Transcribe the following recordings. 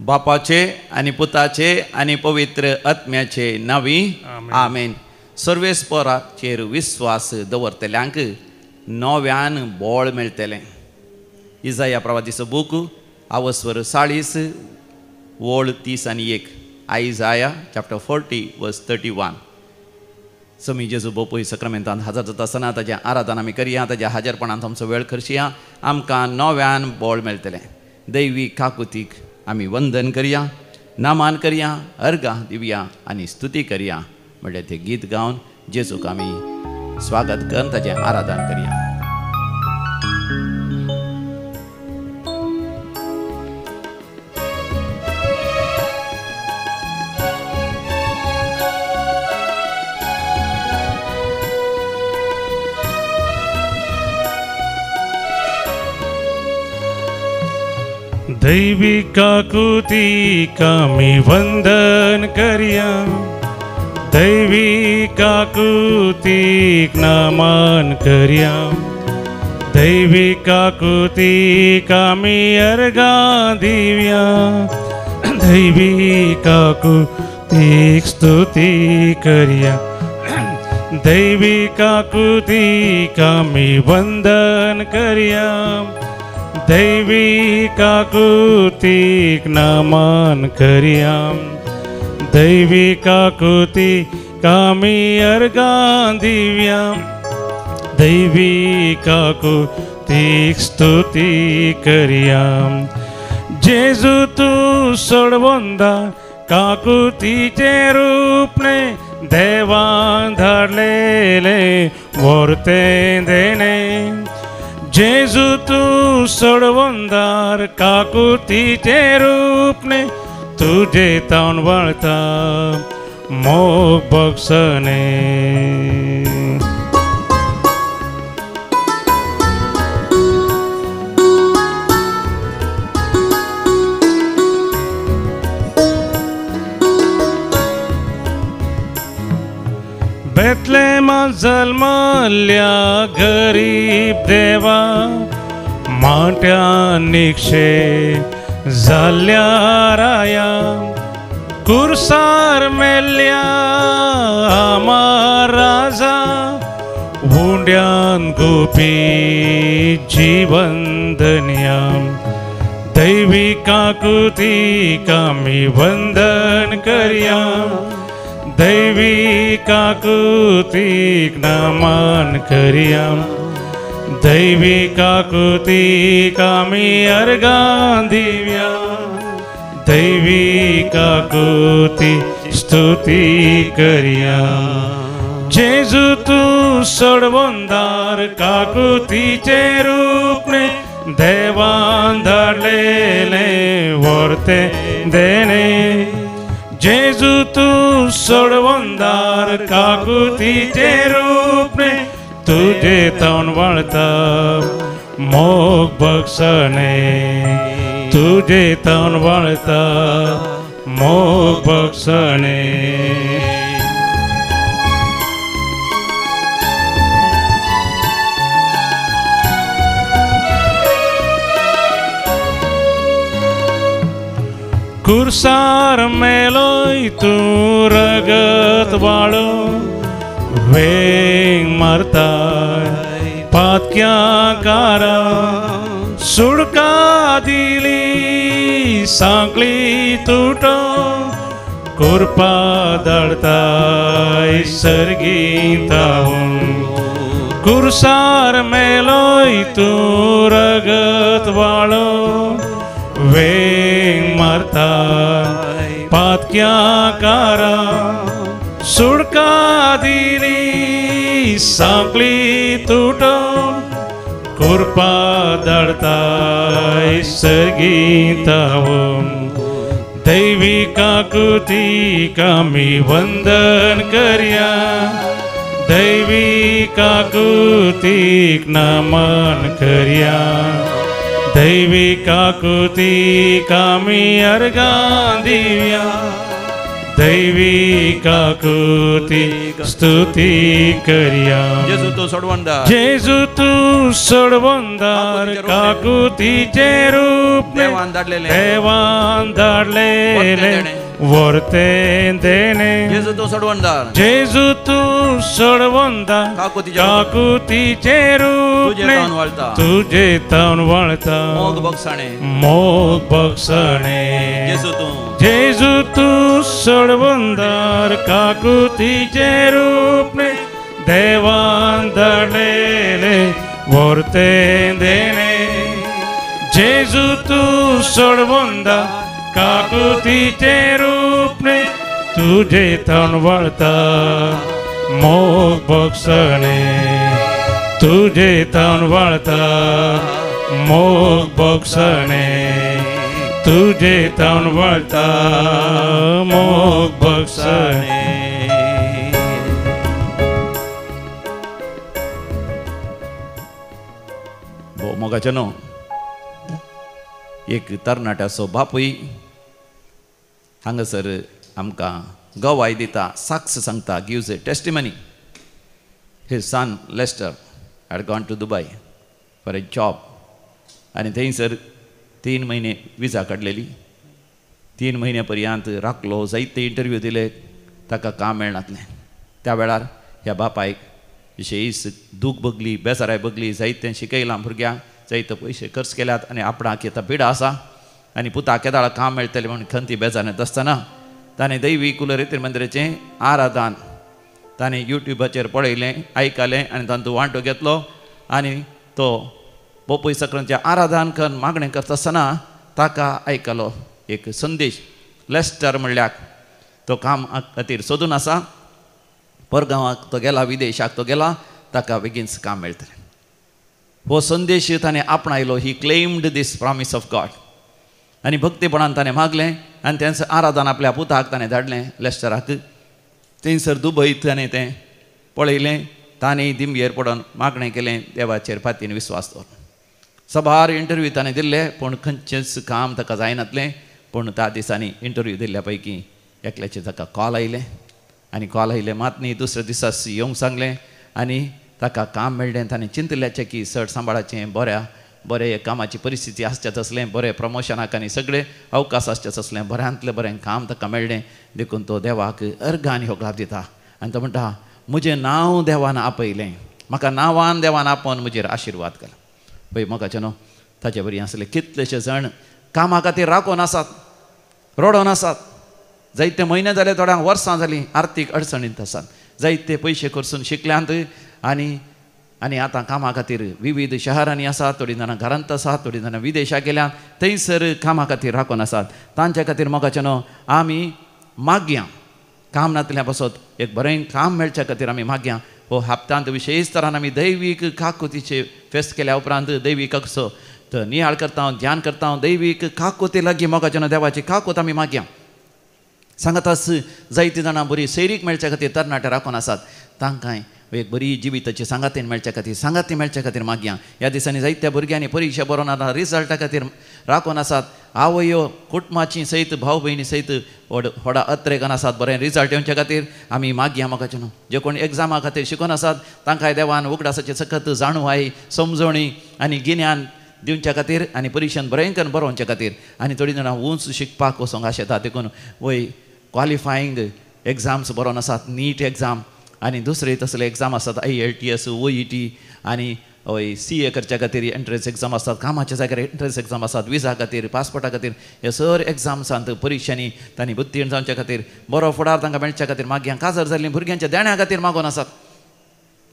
बापाचे आनी पुताचे आनी पवित्र आत्म्याचे नांवी आमेन. सर्वेस्पराचेर विस्वास दवरतल्यांक नव्यान बळ मेळटलें. इजाया प्रवादीचो बूक आवस्वर 40 वळ 31. आयजाया चॅप्टर 40 वर्स 31. समी जेजू बोपूय सक्रामेंतांत हाजर जाता आसतना ताजें आराधन आमी करया, ताज्या हाजरपणांत आमचो वेळ खर्चया, आमकां नव्यान बळ मेळटलें. दैवी काकुतीक आमी वंदन करया, नामान करया, अर्घां दिवया आनी स्तुती करया. म्हणल्यार तें गीत गावन जेजूक आमी स्वागत करून ताजें आराधन करया. दैवी काकुतीक आमी वंदन करया, दैवी काकुतीक नमन करया, दैवी काकुतीक आमी अर्घां दिवया, दैवी काकुतीक स्तुती करया, दैवी काकुतीक आमी वंदन करया, दैवी काकुतीक नमन करया, दैवी काकुतीक आमी अर्घां दिवया, दैवी काकुतीक स्तुती करया. जेजू तूं सोडवंदा काकुतीचें रूपणे देवान धाडलेलें व्हरतें देणें. जेजू तूं सोडवंदार काकुतीचें रूपणे तुजे तावन वळता मोग बक्षणे. बेतलेमा जल्मल्या गरीब देवा माट्या निक्षे जाल्या राया, कुर्सार मेल्ल्या आमार राजा उंड्यान गोपी जीवन धन्या. दैवी काकुतीक आमी वंदन करया, दैवी काकुतीक नमन करया, दैवी काकुतीक आमी अर्घां दिवया, दैवी काकुती स्तुती करया. जेजू तूं सोडवंदार काकुतीचें रूपणे देवान धाडलेलें व्हरतें देणें. जेजू तूं सोडवंदार काकुतीचें रूपणे तुजे तावन वळता मोग बक्षणे, तुजे तावन वळता मोग बक्षणे. कुर्सार मेलोय तूं रगत वाळो वेंग मारताय पातक्या कारा, सुडका दिली सांकळी तुटो कुरपा धाडताय सर्गीतावून. कुर्सार मेलोय तूं रगत वाळो वेंग मारताय पातक्या कारा, सुडका दिली सांकळी तुटो कुरपा धाडताय सर्गीतावून. दैवी काकुतीक आमी वंदन करया, दैवी काकुतीक नमन करया, दैवी काकुतीक आमी अर्घां दिवया, दैवी काकुती स्तुती करया. जेजू तूं सोडवणदार, जेजू तूं सोडवणदार, काकुतीचे रूप देवान धाडलेले, देवान धाडलेले वर्ते देणे. जेजू तूं सोडवणदार, जेजू तूं सोडवणदार, काकुतीचे रूप तुजे तावन वळता, मोग बक्षाणे, मोग बक्षाणे. जेजू तूं, जेजू तूं सोडवणदार, काकुतीचे रूप देवान धाडलेले वर्ते देणे. जेजू तूं सोडवणदार, काकुतीचे रूप तुझे ताण वळता, मोग बक्षाणे, तुझे ताण वळता, मोग बक्षाणे, तुझे ताण वळता, मोग बक्षाणे. मोगाचें न्हू एक तरणाट्याचो बापूय हांगासर आमकां गवाय दिता, साक्ष सांगता, gives a testimony. His son Lester had gone to Dubai for a job आनी थंयसर 3 म्हयने विजा काडलेली. 3 म्हयन्या पर्यंत राखलो, जायते इंटरव्यू दिले, ताका काम मेळनासलें. त्या वेळार ह्या बापायक विशेश दूख बगली, बेजाराय बगली. जायतें शिकयलां भुरग्यांक, जायते पयशे खर्च केल्यात आनी आपणाक आतां पिडा आसा आनी पुताक केदाळा काम मेळटलें म्हणून खंती बेजारांत आसतना ताणें दैवी कुलरेतीर मंदिराचें आराधन ताणें युट्यूबाचेर पळयलें, आयकलें आनी तांतूं वांटो घेतलो आनी तो बोपय सक्रांचें आराधन करून मागणें करता आसतना ताका आयकलो एक संदेश. लेस्टर म्हणल्यार तो काम खातीर सोदून आसा, परगांवाक तो गेला, विदेशाक तो गेला, ताका बेगीनच काम मेळटलें. हो संदेश ताणें आपणायलो. He claimed this promise of God आनी भक्तीपणान ताणें मागलें आनी तेंच आराधन आपल्या पुताक ताणें धाडलें लेस्टराक. थंयसर दुबय ताणें तें पळयलें, ताणें दिमयेर पडोन मागणें केलें, देवाचेर फातीन विस्वास दवरलो. सबार इंटरव्यू ताणें दिल्ले पूण खंयचेंच काम ताका जायनातलें. पूण त्या दिसांनी इंटरव्यू दिल्ल्या पैकी एकल्याचें ताका कॉल आयलें आनी कॉल आयलें मात न्ही दुसऱ्या दिसा येवंक सांगलें आनी ताका काम मेळ्ळें. ताणें चिंतल्याचें की चड सांबाळाचें, बऱ्या बरें कामाची परिस्थिती आसचेच आसलें, बरें प्रमोशनाक आनी सगळें अवकाश आसचेच आसलें, बऱ्यांतलें बरें काम ताका मेळ्ळें. देखून तो देवाक अर्घ आनी होगडाप दिता आनी तो म्हणटा, म्हजें नांव देवान आपयलें, म्हाका नांवान देवान आपोवन म्हजेर आशिर्वाद केला. पळय मोगाचें न्हू ताचे बरी आसले कितलेशे जाण कामा खातीर राखून आसात, रडोन आसात. जायते म्हयने जाले, थोड्यांक वर्सां जालीं, आर्थीक अडचणींत आसात, जायते पयशे खर्चून शिकल्यांत आनी आनी आतां कामा खातीर विविध शहरांनी आसात, थोडीं जाणां घरांत आसात, थोडीं जाणां विदेशाक गेल्यात, थंयसर कामा खातीर राखून आसात. तांच्या खातीर मोगाचें न्हू आमी मागया, काम नातल्या पासत एक बरें काम मेळच्या खातीर आमी मागया. हो हप्तांत विशेश तरान आमी दैवीक काकुतीचे फेस्त केल्या उपरांत दैवीक कसो तर नियाळ करता, ध्यान करता, दैवीक काकुती लागीं मोगाचें न्हू देवाची काकूत आमी मागया. सांगतास जायतीं जाणां बरी सैरीक मेळच्या खातीर तरणाटे राखून आसात, तांकांय एक बरी जिविताची सांगातीन मेळच्या खातीर, सांगाती मेळच्या खातीर मागया. ह्या दिसांनी जायत्या भुरग्यांनी परिक्षा बरोवन आतां रिजल्टा खातीर राखून आसात. आवयो कुटुंबाची सयत भाव भयणी सयत व्हड व्हडा अत्रेगान आसात, बरें रिजल्ट येवच्या खातीर आमी मागया मोगाचें न्हू. जे कोण एग्जामा खातीर शिकून आसात तांकांय देवान उगडासाचें सकत जाणवाय, समजणी आनी गिन्यान दिवच्या खातीर आनी परिक्षेन बरें करून बरोवच्या खातीर. आनी थोडीं जाणां उंच शिकपाक वचोंक आशेता, देखून वय क्वॉलिफायींग एग्जाम्स बरोवन आसात, नीट एग्जाम आनी दुसरे तसले एग्जाम आसात, IELTS, OET आनी हय CA करच्या खातीर एंट्रन्स एग्जाम आसतात, कामाच्या जाग्यार एंट्रन्स एग्जाम आसात, विजा खातीर, पासपोर्टा खातीर, हे सर एग्जाम्सांत परिक्षांनी तांणी बुद्धीण जावच्या खातीर, बरो फुडार तांकां मेळच्या खातीर मागया. काजार जाल्लीं भुरग्यांच्या देण्या खातीर मागून आसात,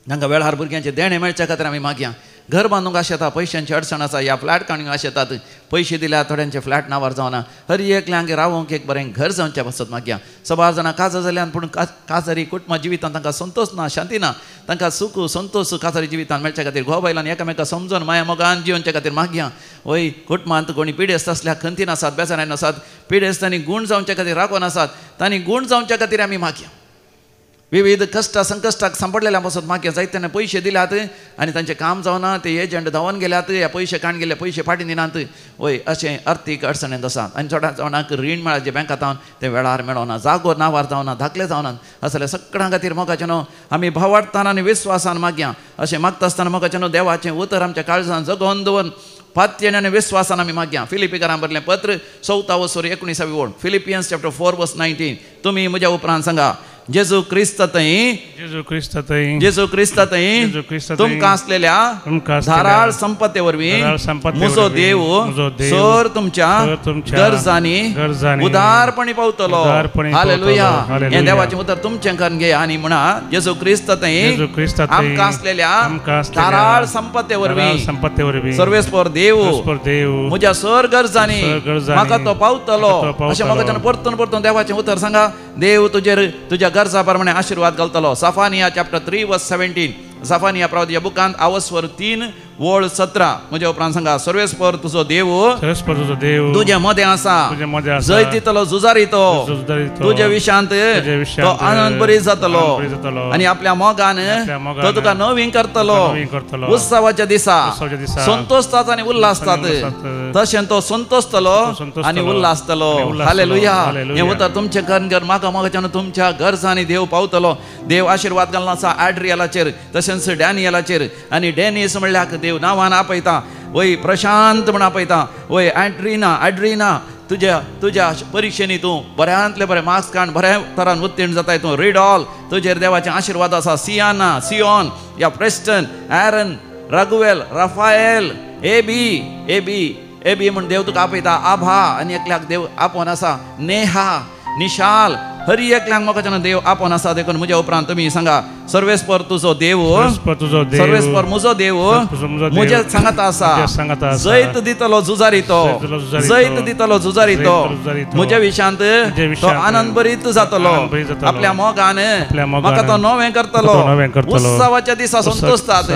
तांकां वेळार भुरग्यांचें देणें मेळच्या खातीर आमी मागया. घर बांदूंक आशेता, पयशांची अडचण आसा, ह्या फ्लॅट काडूंक आशेतात, पयशे दिल्यार थोड्यांचे फ्लॅट नांवार जावना, हर एकल्यांक रावोंक एक बरें घर जावच्या पासत मागया. सबार जाणां काजार जाल्यान पूण काजारी कुटुंबा जिवितांत तांकां संतोश ना, शांती ना, तांकां सूख संतोश काजारी जिवितांत मेळच्या खातीर घोव बायलान एकामेका समजून माया मोगान जिवनच्या खातीर मागया. वय कुटुंबांत कोणी पिडेस्त आसल्यार खंतीन आसात, बेजारान आसात, पिडेस्तांनी गूण जावच्या खातीर राखून आसात, तांणी गूण जावच्या खातीर आमी मागया. विविध कश्ट संकश्टाक सांपडलेल्या पासून मागीर जायत्याने पयशे दिल्यात आनी तांचें काम जावना, ते एजंट धांवन गेल्यात, ह्या पयशे काण गेले, पयशे फाटीं दिनात. वय अशें अर्थीक अडचणेंत आसा. आनी चोडा जाणांक रीण मेळ्ळा जे बँकांत तें वेळार मेळना, जागो नावार जावना, धाकले जावना. असल्या सगळ्यां खातीर मोगाचें न्हू आमी भावार्थान आनी विस्वासान मागया. अशें मागता आसतना मोगाचें न्हू देवाचें उतर आमच्या काळजान जगोवन दवरून पातयेन आनी विस्वासान आमी मागया. फिलिपीकारां बरलें पत्र 4 वसोर 19 ओळ, फिलिपियन्स चॅप्टर 4 वर्स 19. तुमी म्हज्या उपरांत सांगा, जेजू क्रिस्त थंय, जेजू क्रिस्त थंय, जेजू क्रिस्त थंय तुमकां आसलेल्या धाराळ संपत्ते वरवीं म्हजो देव सर तुमच्या गरजांनी उदारपणी पावतलो. हालेलुया. हें देवाचें उतर तुमचें करून घे आनी म्हणा, जेजू क्रिस्त थंय आमकां आसलेल्या धाराळ संपत्ते वरवीं सर्वेस्पर देव म्हज्या सर गरजांनी म्हाका तो पावतलो. अशें म्हाका परतून परतून देवाचें उतर सांगा. देव तुजेर तुज्या गरजा प्रमाणे आशीर्वाद घालतलो. साफानिया चॅप्टर 3 वर्स 17, साफानिया प्रवादिच्या बुकांत आवस्वर 3 वळ 17. म्हज्या उपरांत सांगा, सर्वेस्पर तुजो देव तुजे मदें आसा, जैत दितलो झुजारी तो, तुजे विशांत तो आनंद बरी जातलो आनी आपल्या मोगान तो तुका नवीन करतलो. उत्सवाच्या दिसा संतोषतात आनी उल्हासतात, तशें तो संतोषतलो आनी उल्हासतलो. हालेलुया. हें उतर तुमचें करून कर म्हाका मोगाच्यान तुमच्या गरजांनी देव पावतलो. देव आशिर्वाद घालून आसा आड्रियलाचेर तशेंच डॅनियलाचेर. आनी डॅनिस म्हणल्यार देव नांवान आपयता, वय प्रशांत म्हण आपयता, वय ऍड्रिना ऍड्रिना तुज्या तुज्या परिक्षेनी तूं बऱ्यांतले बरे मार्क्स काड, बऱ्या तरान उत्तीर्ण जाताय तूं. रिडॉल तुजेर देवाचे आशिर्वाद आसा. सियाना, सियोन या प्रेस्टन, एरन, रघुवेल, राफायल, एबी एबी एबी म्हण देव तुका आपयता. आभा आनी एकल्याक देव आपोवन आसा. नेहा, निशाल, हरी एकल्यांक मोगाच्यान देव आपोवन आसा. देखून म्हज्या उपरांत तुमी सांगा, सर्वेस्पर तुजो देव, सर्वेस्पर म्हजो देव म्हज्या सांगाता आसा, जैत दितलो झुजारी तो, जैत दितलो झुजारी तो, म्हज्या विशांत तो आनंद भरीत जातलो, आपल्या मोगान म्हाका तो नवें करतलो. उत्सवाच्या दिसा संतोषतात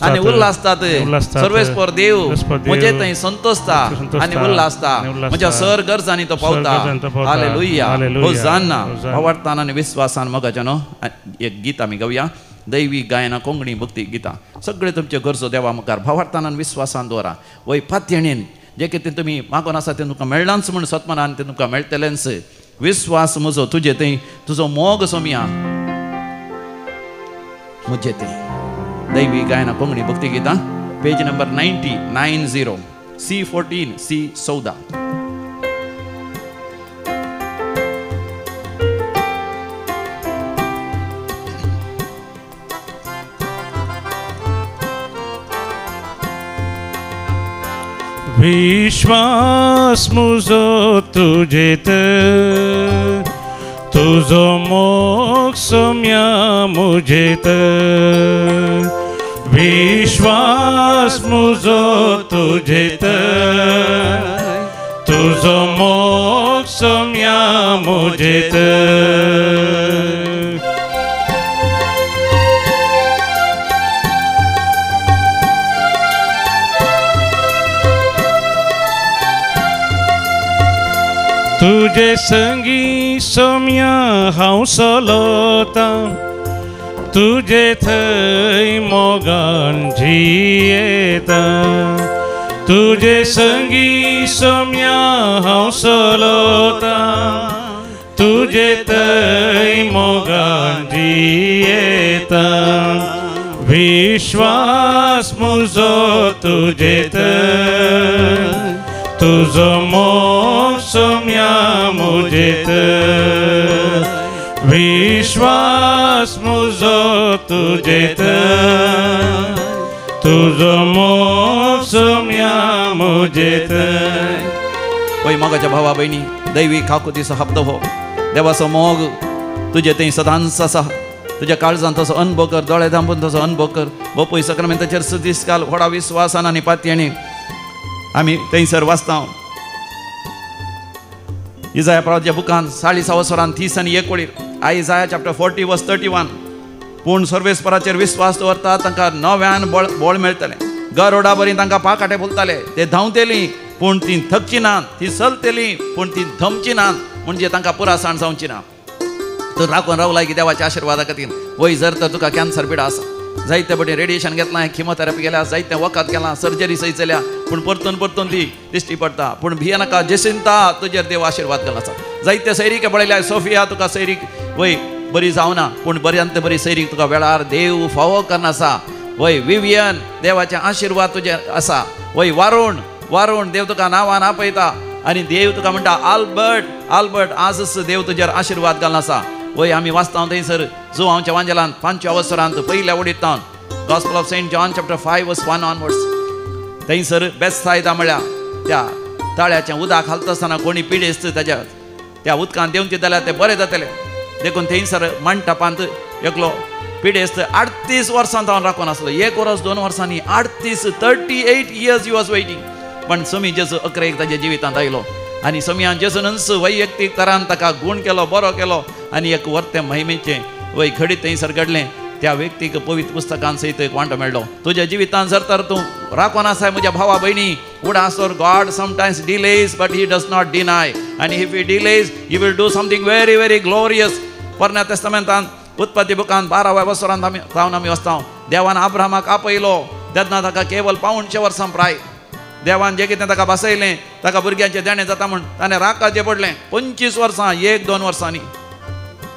आनी उल्हासतात. सर्वेस्पर देव म्हजे थंय संतोषता आनी उल्हासता, म्हज्या सर गरजांनी तो पावता. हालेलुया. होजान्ना. भावार्थान आनी विस्वासान मोगाच्यान एक गीत आमी गावया, दैवी गायना कोंकणी भक्ती गितां. सगळे तुमचे गरजो देवा मुखार भावार्थान आनी विस्वासान दवरा. वय पातयेन जे कितें तुमी मागून आसा तें तुमकां मेळ्ळांच म्हूण सतमनान तें तुमकां मेळटलेंच. विस्वास म्हजो तुजे थंय, तुजो मोग सोमया म्हजे थंय. दैवी गायना कोंकणी भक्ती गितां, पेज नंबर 90 90 C14 C14. विश्वास मुजो तुजेत, तुजो मोग सोम्या मुजेत. विश्वास मुजो तुजेत, तुजो मोग सोम्या मुजेत. तुजे संगी सोम्या हांव चलता, तुजे थंय मोगान जियेता. तुजे संगी सोम्या हांव चलता, तुजे थंय मोगान जियेता. विश्वास मुजो तुजे थंय, तुजो मोग सोम्या मुजेत. विश्वास मुजो तुजेत, तुजो मोग सोम्या मुजेत. वय मोगाच्या भावा भयणी, दैवी काकुतीचो हप्तो हो. देवाचो मोग तुजे थंय सदांच आसा. तुज्या काळजान तसो अनुभव कर, दोळे धांपून तसो अनुभव कर. बापूय सक्रामेंताचेर सुदीस काल व्हडा विस्वासान आनी पातयेणी आमी थंयसर वाचता. इजाया प्रवाच्या बुकान 40 वसरान 30 आनी 1 वळीर, आयजाया चॅप्टर 40 वर्स 31. पूण सर्वेस्पराचेर विस्वास दवरता तांकां नव्यान बळ मेळटलें. गरोडा बरी तांकां पाकाटे फुलताले, ते धांवतेली पूण ती थकची नात, ती चलतेली पूण ती धमची नात, म्हणजे तांकां पुरासाण जावची ना. तूं राखून रावलाय की देवाच्या आशिर्वादा खातीर. वय जर तर तुका कॅन्सर पिडा आसा, जायते पटी रेडिएशन घेतलां, किमोथेरपी केल्या, जायते वखद केलां, सर्जरी सयत जाल्या, पूण परतून परतून ती दिश्टी पडटा. पूण भियेनाका जेसिंता, तुजेर देव आशिर्वाद घालून आसा. जायते सैरीक पळयल्या, सोफिया तुका सैरीक वय बरी जावना, पूण बऱ्यांत बरी सैरीक तुका वेळार देव फावो करून आसा. वय विवियन, देवाचे आशिर्वाद तुजेर आसा. वय वारुण, वारुण देव तुका नांवान आपयता आनी देव तुका म्हणटा आल्बर्ट, आल्बर्ट आजच देव तुजेर आशिर्वाद घालून आसा. वय आमी वाचता थंयसर जो आमच्या वांजेलान 5व्या वसरांत पयल्या वडीत gospel of Saint John chapter 5 verse 1 onwards थंयसर बेसायदा म्हळ्यार त्या तळ्याचें उदक घालता आसतना कोणी पिडेस्त ताज्या त्या उदकान देंवचे जाल्यार ते बरे जातले. देखून थंयसर मंटपांत एकलो पिडेस्त 38 वर्सां जावन राखून आसलो. 1 वर्स 2 वर्सांनी 38 38 इयर्स he was waiting. पण समी जेजू अकरेक ताज्या जिवितांत आयलो आनी समियान जेजूनच वैयक्तीक तरान ताका गूण केलो, बरो केलो आनी एक वर्ते महिमेचें वय घडीत थंयसर घडलें. त्या व्यक्तीक पवित्र पुस्तकान सयत एक वांटो मेळ्ळो. तुज्या जिवितान जर तर तूं राखून आसाय म्हज्या भावा भयणी, उडासोर God sometimes delays but he does not deny, आनी if he delays he will do something very very glorious. पोरण्या तेस्तामेंतान उत्पत्ती बुकान 12व्या वसरांत आमी जावन आमी वचता. देवान अब्राहमाक आपयलो तेन्ना ताका केवल 175 वर्सां प्राय. देवान जें कितें ताका बसयलें ताका भुरग्यांचें देणें जाता म्हूण ताणें राखाचें पडलें. 25 वर्सां 1-2 वर्सांनी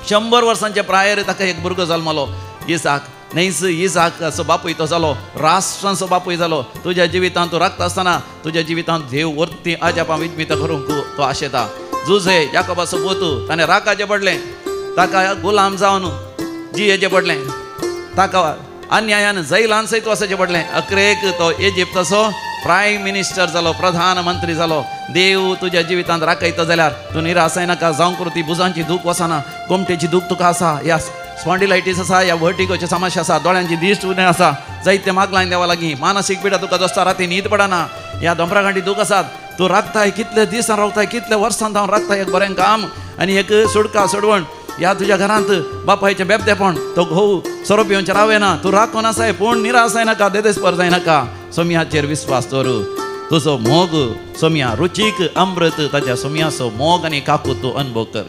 100 वर्सांचे प्रायेर ताका एक भुरगो जल्मलो, इसाक. न्हयच इसाकाचो बापूय तो जालो, राष्ट्रांचो बापूय जालो. तुज्या जिवितांत तूं राखता आसतना तुज्या जिवितांत देव वर्ती अजापां विजमिता करूंक तो आशेता. जुझे याकोबाचो पूत, ताणें राखाचें पडलें, ताका गुलाम जावन जियेचें पडलें, ताका अन्यायान जैलान सयत वचचें पडलें. अकरेक तो इजिप्ताचो प्रायम मिनिस्टर जालो, प्रधानमंत्री जालो. देव तुज्या जिवितांत राखयता जाल्यार तूं निराश जायनाका. जावं करूं ती भुजांची दूख वचना, गोमटेची दूख तुका आसा, ह्या स्पॉन्डिलायटीस आसा, ह्या वर्टिगोची समस्या आसा, दोळ्यांची दिश्ट उणें आसा, जायते मागलां देवा लागीं, मानसीक पिडा तुका दोस्ता, राती न्हीद पडना, ह्या दोंबरागांठी दूख आसात. तूं राखताय कितले दिसान रावताय, कितले वर्सां जावन राखताय एक बरें काम आनी एक सुटका सोडवण. ह्या तुज्या घरांत बापायचें बेबदेपण, तो घोव सोरो पिवचे रावना, तूं राखून आसाय, पूण निराश जायनाका, देदेस्पर जायनाका. सोम्याचेर विस्वास दवर, तुजो मोग सोम्या रुचीक अमृत, ताच्या सोम्याचो मोग आनी काकूत तूं अनुभव कर.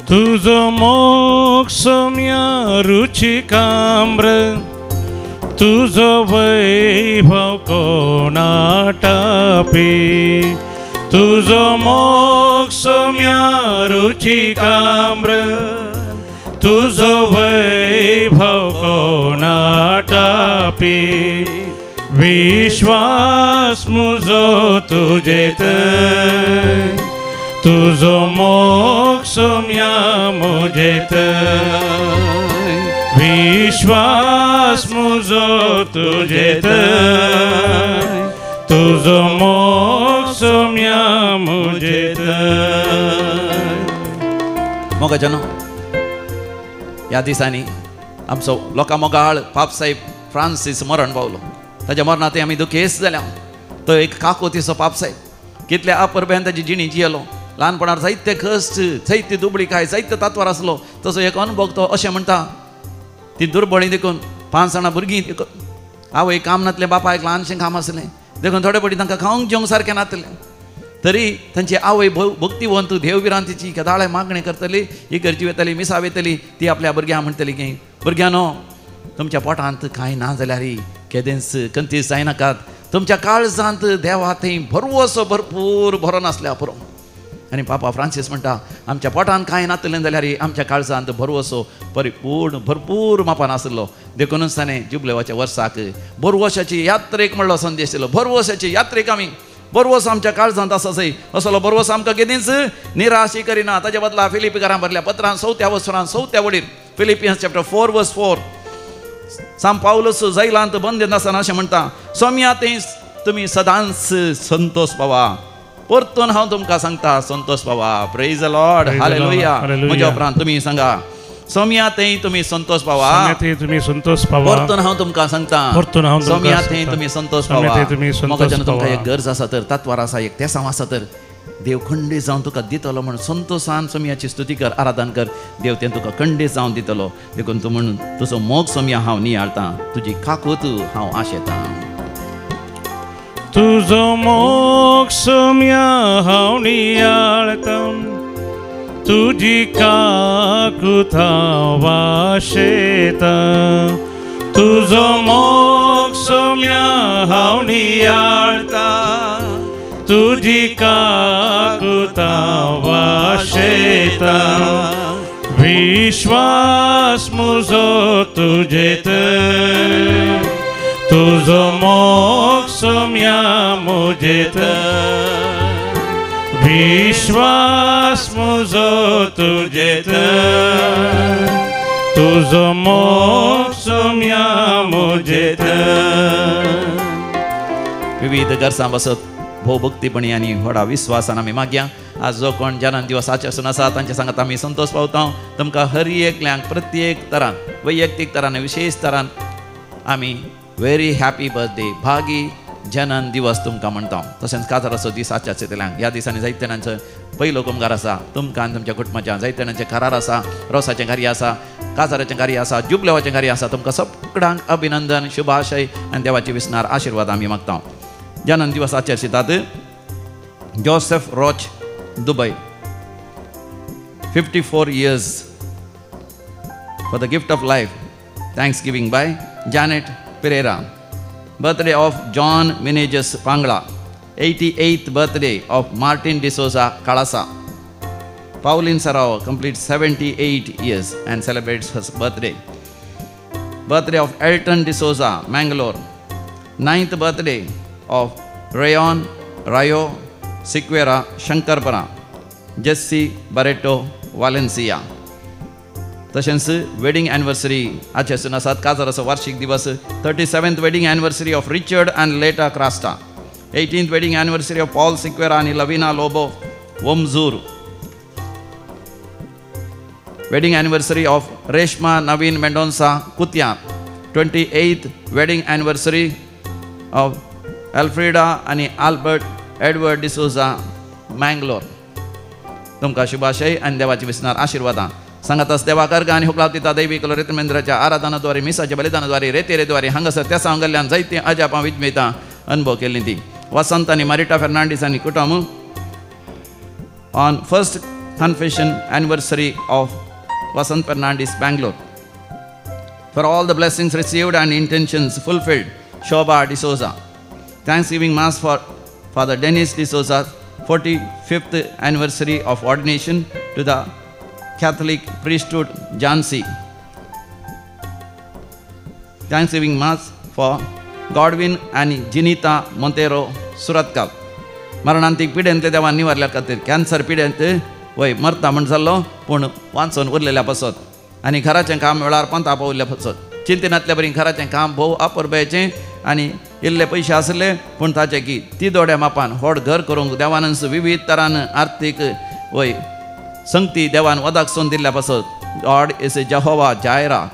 तुजो मोग सोम्या रुचीक अमृत, तुजो वैभव कोणाटापी. तुजो मोग सोम्या रुचीक अमृत, तुजो वैभव कोणाटापी. विश्वास मुजो तुजेत, तुजो मोग सोम्या मुजेत. विश्वास मुजो तुजेत, तुजो मोग सोम्या मुजेत. मोगाजनो, ह्या दिसांनी आमचो लोकां मोगाळ पापसाहेब फ्रांसीस मरण पावलो. ताच्या मरणांत आमी दुखेस्त जाल्या. तो एक काकोतीचो पापसाहेब, कितल्या अपुरबायेन ताजी जिणी जियेलो. ल्हानपणार जायते कश्ट, जायती दुबळीकाय, जायते तात्वार आसलो. तसो एक अनुभव तो अशें म्हणटा, ती दुर्बळी देखून 5 जाणां भुरगीं देखून आवय काम नासलें, बापायक ल्हानशें काम आसलें, देखून थोडे पटी तांकां खावंक जेवंक सारकें नासलें. तरी तांची आवय भक्तिवंत देवभिरांतीची केदाळे मागणी करतली, इगर्जी वयतली, मिसा वयतली. ती आपल्या भुरग्यांक म्हणटली की भुरग्यांनो, तुमच्या पोटांत कांय ना जाल्यार केदेंच कंतीस जायनाकात, तुमच्या काळजांत देवा थंय भरवसो भरपूर भरोन आसल्या पुरो. आनी पापा फ्रांसीस म्हणटा, आमच्या पोटांत कांय नातलें जाल्यार आमच्या काळजांत भरवसो परिपूर्ण भरपूर मापान आसलो. देखूनच ताणें जुबलेवाच्या वर्साक भरवशाची यात्रेक म्हणलो संदेश दिलो. भरवशाची यात्रेक आमी भरवस आमच्या काळजांत आसा सय, असलो भरवस आमकां केदींच निराशी करिना. ताच्या बदला फिलिपीकारां भरल्या पत्रान 4थ्या वसरान 4थ्या वडीर फिलिपियन्स चॅप्टर 4 वर्स 4 सांत पावलस जैलांत बंद नासतना अशें म्हणटा, सोम्या थंय तुमी सदांच संतोष पावा. परतून हांव तुमकां सांगता, संतोष पावा. Praise the Lord, hallelujah. म्हज्या उपरांत तुमी सांगा, सोम्या थंय तुमी संतोष पावा. तुमी संतोष पावा. परतून हांव तुमकां सांगता, सोम्या थंय तुमी संतोष पावा. म्हाका जेन्ना तुमकां एक गरज आसा तर, तात्वार आसा, एक तेसांव आसा तर, देव खंडीत जावन तुका दितलो म्हूण संतोषान सोम्याची स्तुती कर, आराधन कर. देव तें तुका खंडीत जावन दितलो. देखून तूं म्हण तुजो मोग सोम्या हांव नियाळतां, तुजी काकूत हांव आशेतां. तुजो मोग सोम्या हांव नियाळतां, तुजी काकुता वाशेता तुजो मोग सोम्या हांव नियाळता तुजी काकुता वाशेता विश्वास मुजो तुजेत तुजो मोग सोम्या मुजेत विश्वास मुजो तुजेत तुजो मोग सोम्या मुजेत. विविध गरजां बसत भोवभक्तीपणी आनी व्हडा विस्वासान आमी मागया. आज जो कोण जन्म दिवस आचरसून आसा तांच्या सांगात आमी संतोष पावता. तुमकां हर एकल्यांक प्रत्येक तरान वैयक्तीक तरान विशेष तरान आमी व्हेरी हॅपी बर्थडे भागी जनन दिवस तुमकां म्हणटा. तशेंच काजाराचो दीस आचरतल्यांक ह्या दिसांनी जायते जाणांचो पयलो कुमगार आसा. तुमकां आनी तुमच्या कुटुंबाच्या जायते जाणांचें करार आसा, रोसाचें कार्य आसा, काजाराचें कार्य आसा, जुबलेवाचें कार्य आसा. तुमकां सगळ्यांक अभिनंदन, शुभाशय आनी देवाचे विसनार आशिर्वाद आमी मागता. जनन दिवस आचरतात Joseph Roach Dubai 54 years for the gift of life, thanksgiving by Janet Pereira. Birthday of John Menezes Pangla, 88th birthday of Martin D'Souza Kalasa. Pauline Sarao completes 78 years and celebrates her birthday. Birthday of Elton D'Souza, Mangalore. 9th birthday of Rayon Rayo Siqueira, Shankarpara. Jesse Barreto, Valencia. तशेंच wedding anniversary आचेसून आसात. काजाराचो वार्षिक दिवस 37th wedding anniversary of Richard and Leta Crasta, 18th wedding anniversary of Paul Sequeira आनी Lavina Lobo Vamzur, wedding anniversary of Reshma Naveen Mendonca Kutya, 28th wedding anniversary of Alfreda आनी Albert Edward D'Souza Mangalore. तुमकां शुभाशय आनी देवाची विसनार आशिर्वादां. सांगातास देवाक अर्घ आनी हुकलाव दिता दैवी कलोरेतमेंद्राच्या आराधनाद्वारे मिसाच्या बलिदानाद्वारे रेतेरेद्वारे हांगासर त्या सांगल्ल्यान जायतीं अजापां विजमेतां अनुभव केल्लीं ती. वसंत आनी मारिटा फेर्नांडीस आनी कुटुंब on first confession anniversary of Vasant Fernandes Bangalore. For all the blessings received and intentions fulfilled, Shobha D'Souza. Thanksgiving Mass for Father Dennis D'Souza, 45th anniversary of ordination to the Catholic priesthood, Jhansi. Thanksgiving Mass for Godwin and Jinita Montero, Suratkal. मरणांतीक पिडेंतले देवान निवारल्या खातीर cancer पिडेंत वय मरता म्हण जाल्लो पूण वांचून उरलेल्या पासत आनी घराचें काम वेळार पंता पावल्ल्या पासत चिंतनांतल्या बरी घराचें काम भोव अपुरबायेचें आनी इल्ले पयशे आसले पूण ताचे की ती दोड्या मापान व्हड घर करूंक देवानच विविध तरान आर्थीक वय संगती देवान वदाक सोन दिल्ल्या पासत. God is a Jehovah Jireh,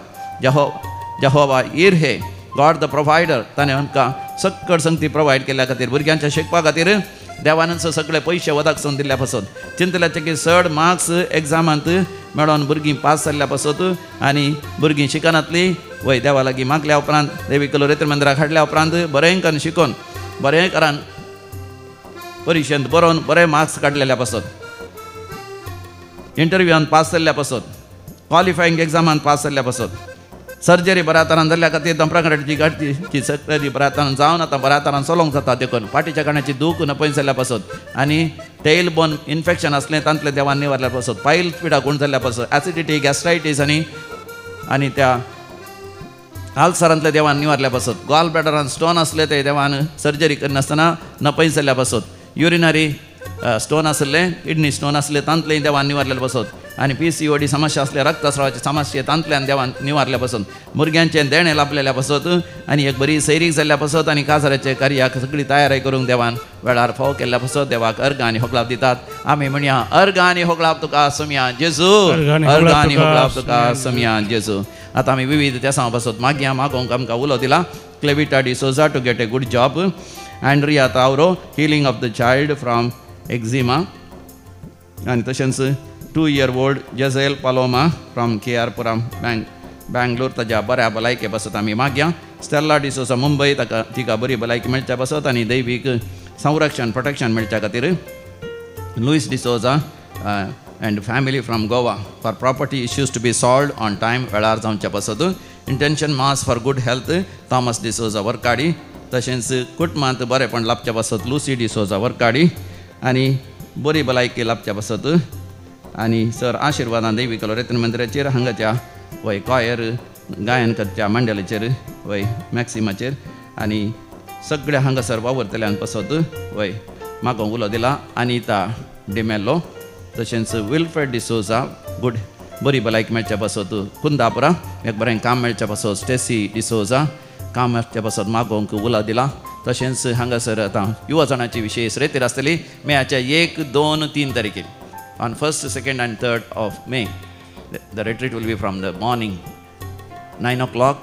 Jehovah Jireh, God the provider. ताणें आमकां सक्कड संगती प्रोवायड केल्ल्या खातीर भुरग्यांच्या शिकपा खातीर देवानच सगळे पयशे वदाक सोन दिल्ल्या पासत. चिंतल्याचे की चड मार्क्स एग्जामांत मेळोन भुरगीं पास जाल्ल्या पासत आनी भुरगीं शिकनातलीं वय देवा लागीं मागल्या उपरांत देवी कलोरेत्र मंदिराक हाडल्या उपरांत बरें करून शिकोन बरें करान परिक्षेंत बरोवन बरे मार्क्स काडलेल्या पासत, इंटरव्यूआन पास जाल्ल्या पासत, क्वॉलिफाईंग एग्जामान पास जाल्ल्या पासत, सर्जरी बऱ्या तरान जाल्ल्या खातीर दंपराकडाची गाडची सर्जरी बऱ्या तरान जावन आतां बऱ्या तरान चलोवंक जाता देखून फाटीच्या काणाची दूख नपयन जाल्ल्या पासत आनी टेल बोन इन्फेक्शन आसलें तांतलें देवान निवारल्या पासत, पायल पिडा गुण जाल्ल्या पासत, ॲसिडिटी गॅस्ट्रायटीस आनी आनी त्या आल्सरांतल्या देवान निवारल्या पासत, गॉल ब्लॅडरान स्टोन आसले ते देवान सर्जरी करिनासतना नपयन जाल्ल्या पासत, युरिनरी स्टोन आसले किडनी स्टोन आसले तांतलें देवान निवारलेले पासत आनी PCOD समस्या आसले रक्तस्रावाची समस्या तांतल्यान देवान निवारल्या पासत, भुरग्यांचें देणें लाभलेल्या पासत आनी एक बरी सैरीक जाल्ल्या पासत आनी काजाराचे कार्याक सगळी तयारी करूंक देवान वेळार फाव केल्ल्या पासत देवाक अर्घ आनी होगलाप दितात. आमी म्हणया अर्घ आनी होगलाप तुका सोमया जेजू, अर्घ आनी होगलाप तुका सोमया जेजू. आतां आमी विविध तेसां पासत मागया मागोवंक आमकां उलो दिला. Clevita D'Souza to get a good job, Andrea Tauro healing of the child from eczema आनी तशेंच 2-year-old Giselle Paloma from KR Puram Bangalore ताज्या बऱ्या भलायके पासत आमी मागया. स्टेल्ला डिसोजा मुंबय ताका तिका बरी भलायकी मेळच्या पासत आनी दैवीक संरक्षण प्रोटेक्शन मेळच्या खातीर. Luis D'Souza and family from Goa for property issues to be solved on time वेळार जावच्या पासत. Intention mass for good health Thomas D'Souza Varkady. तशेंच कुटुंबांत बरेपण लाभच्या पासत लुसी डिसोजा वर्काडी आनी बरी भलायकी लाभच्या पासत. आनी सर आशिर्वादान देवी कलोरेतन मंदिराचेर हांगाच्या वय कॉयर गायन करच्या मंडळाचेर वय मॅक्सिमाचेर आनी सगळ्या हांगासर वावुरतल्यान पासत वय मागोवंक उलो दिला अनिता डिमेल्लो. तशेंच विल्फ्रेड डिसोजा गुड बरी भलायकी मेळच्या पासत कुंदापुरा एक बरें काम मेळच्या पासत स्टेसी डिसोजा काम मेळच्या पासत मागोवंक उलो दिला. तशेंच हांगासर आतां युवजणाची विशेष रेतीर आसतली मेयाच्या 1, 2, 3 तारखेर on 1st, 2nd and 3rd of May. The retreat will be from the morning 9 o'clock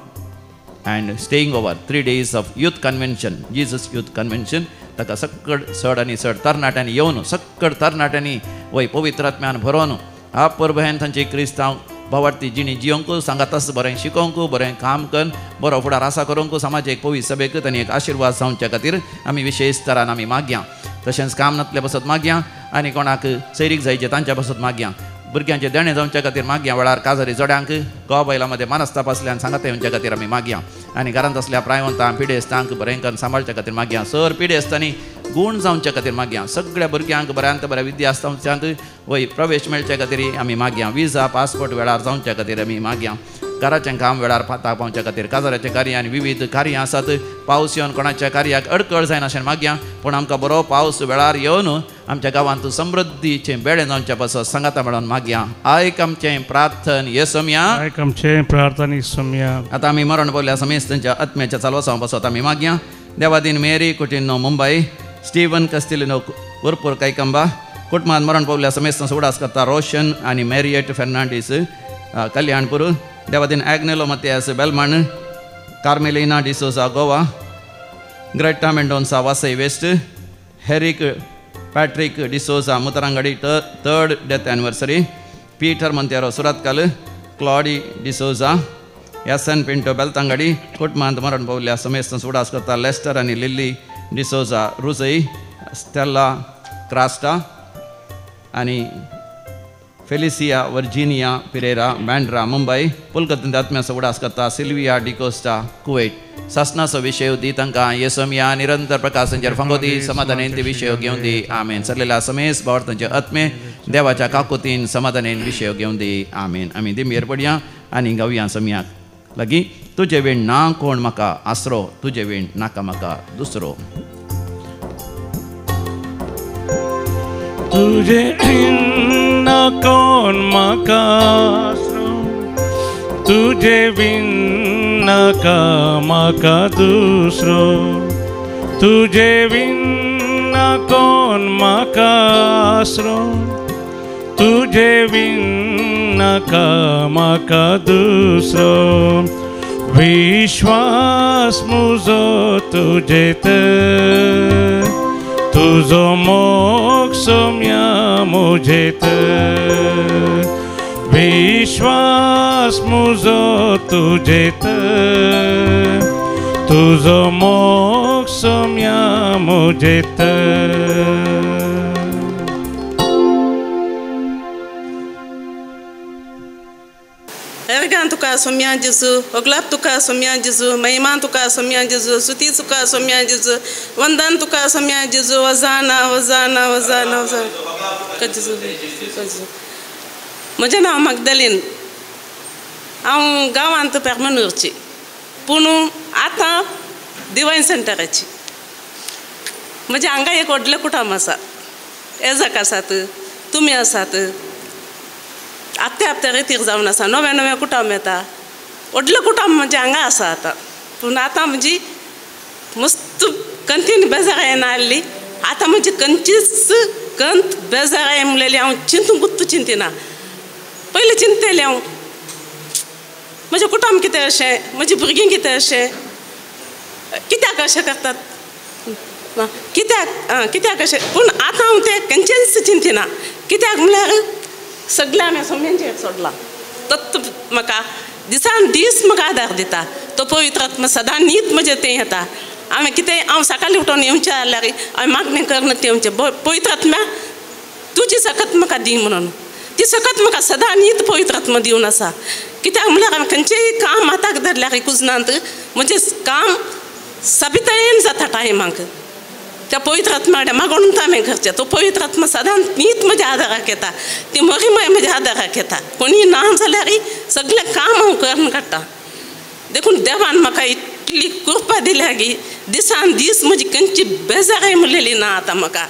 and staying over 3 days of youth convention, Jesus Youth Convention. ताका सक्कड चड आनी चड तरणाट्यांनी येवन सक्कड तरणाट्यांनी वय पवित्र आत्म्यान भरोवन आप परभयान तांची क्रिस्तांव भावार्थी जिणी जियोंक सांगातास बरें शिकोवंक बरें काम कर बरो फुडार आसा करूंक समाज एक पवित्र सभेक तांणी एक आशिर्वाद जावच्या खातीर आमी विशेष तरान आमी मागया. तशेंच काम नातले पासत मागया आनी कोणाक सैरीक जायचे तांच्या पासत मागया. भुरग्यांचे देणें जावच्या खातीर मागया. वेळार काजारी जोड्यांक गोवा बायलां मदें मानस्ताप आसल्यान सांगाता येवच्या खातीर आमी मागया. आनी घरांत आसल्या प्रायवंतांक पिडेस्तांक बरें करून सांबाळच्या खातीर मागया. सर पिडेस्तांनी गूण जावच्या खातीर मागया. सगळ्या भुरग्यांक बऱ्यांत बऱ्या विद्यासंस्थांत वय प्रवेश मेळच्या खातीर आमी मागया. विजा पासपोर्ट वेळार जावच्या खातीर आमी मागया. घराचें काम वेळार पाता पावच्या खातीर काजाराचें कार्य आनी विविध कार्यां आसात. पावस येवन कोणाच्या कार्याक अडकळ जायना अशें मागया. पूण आमकां बरो पावस वेळार येवन आमच्या गांवांत समृद्धीचें बेळें जावच्या पासत सांगाता मेळोवन मागया. आयक आमचें प्रार्थन येसम्या. आयक आमचें प्रार्थन येसम्या. आतां आमी मरण पावल्या समेस्तांच्या आत्म्याच्या चालवसां पासत आमी मागया. देवादीन मेरी कुटिनो मुंबय, स्टीवन कस्तिलिनो उरपूर कैकंबा कुटुंबांत मरण पावल्या समेस्तांचो उडास करता रोशन आनी Marriott Fernandes Kalyanpur, Devadin Agnelo Mathias Belman, Carmelina D'Souza Goa, Greta Mendonca Vasai west, Herrick Patrick D'Souza Muthangadi 3rd death anniversary, Peter Monteiro Surathkal, Claudy D'Souza, S N Pinto Belthangady कुटुंबांत मरण पावल्या समेस्तांचो उडास करता लेस्टर आनी लिल्ली डिसोजा रुजई, स्टेला क्रास्टा आनी फेलिसिया वर्जिनिया पिरेरा बँड्रा मुंबय. पुलकतींत आत्म्याचो उडास करता सिल्विया डिकोस्टा कुवेट. सासनाचो विशय दी तांकां येसोमिया निरंतर प्रकाशांचेर फांगो दी समाधानेन ते विशय घेवन दी. आमेन. सरलेल्या समेस भावार्थांचे आत्मे देवाच्या काकुतीन समाधानेन विशय घेवन दी. आमेन. आमी दिमयेर पडया आनी गावया समियाक लागीं. तुजे वेण ना कोण म्हाका आसरो, तुजे वेण नाका म्हाका दुसरो. तुझे ना कोण म्हाका आसरो, तुझे विन नाका म्हाका दुसरो, तुझे विन ना कोण म्हाका आसरो, तुझे विन नाका म्हाका दुसरो. विश्वास मुजो तुझे तर, तुझो मोग सोम्या मुझेत, विश्वास मुजो तुझेत, तुझो मोग सोम्या मुझेत. Ergan तुका सोम्या जेजू, ओगलाप तुका सोम्या जेजू, महिमा तुका सोम्या जेजू, स्तुती तुका सोम्या जेजू, वंदन तुका सोम्या जेजू, वजाना वजाना वजाना वजाना जेजू. म्हजें नांव मगदलीन. हांव गांवांत पेरमनूरची, पूण आतां डिवायन सेंटराची. म्हजें हांगा एक व्हडलें कुटुंब आसा. एजाक आसात, तुमी आसात, आपते आपते रेतीर जावन आसा. नवें नवें कुटुंब येता, व्हडलें कुटुंब म्हणजे हांगा आसा आतां. पूण आतां म्हजी मस्त कंतीन बेजाराय नासली. आतां म्हजी खंयचीच कंत बेजाराय म्हणलेली हांव चिंतूंक गुत्तू चिंतिना. पयलीं चिंतलें हांव म्हजें कुटुंब कितें अशें, म्हजी भुरगीं कितें अशें, कित्याक अशें करतात, कित्याक कित्याक अशें. पूण आतां हांव तें खंयचेंच चिंतिना. कित्याक म्हणल्यार सगळें हांवें सोम्यांचेर सोडलां. तत्व म्हाका दिसान दीस म्हाका आदार दिता. तो पवित्र आत्मा सदां नीत म्हजें तें येता. हांवें कितें हांव सकाळीं उठोवन येवचें जाल्यार हांवें मागणें करून तें येवचें, पवित्र आत्म्या तुजी सकत म्हाका दी म्हणून. ती सकत म्हाका सदां नीत पवित्र आत्मा दिवन आसा. कित्याक म्हणल्यार खंयचेंय काम हाताक धरल्यार कुजनांत म्हणजे काम सबितायेन जाता टायमाक. त्या पवित्र आत्मा मागून आमी करचें. तो पवित्र आत्मा सदांच नीत म्हज्या आदाराक येता, ती मरिमाय म्हज्या आदाराक येता. कोणीय ना जाल्यार सगळें काम हांव करून काडटा. देखून देवान म्हाका इतली कृपा दिल्या की दिसान दीस म्हजी खंयची बेजाराय म्हणलेली ना आतां म्हाका.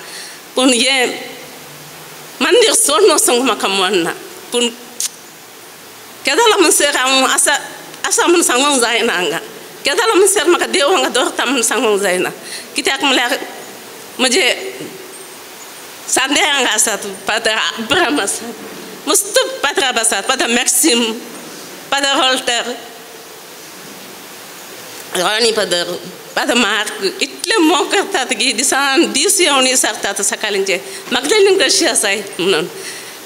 पूण हें मंदीर सोडून वचूंक म्हाका मन ना. पूण केदाला म्हणसर हांव आसा आसा म्हूण सांगूंक जायना हांगा. केदाला म्हणसर म्हाका देव हांगा दवरता म्हूण सांगूंक जायना. कित्याक म्हणल्यार म्हजे सांदे हांगा आसात, पाद्र अब्राम आसात, मस्त पात्राब आसात, पाद्र मॅक्सीम, पाद्र हॉल्टर, राणी पदर, पाद्र मार्क, इतले मोग करतात की दिसान दीस येवन विचारतात सकाळींचे मगदलीन कशी आसाय म्हणून.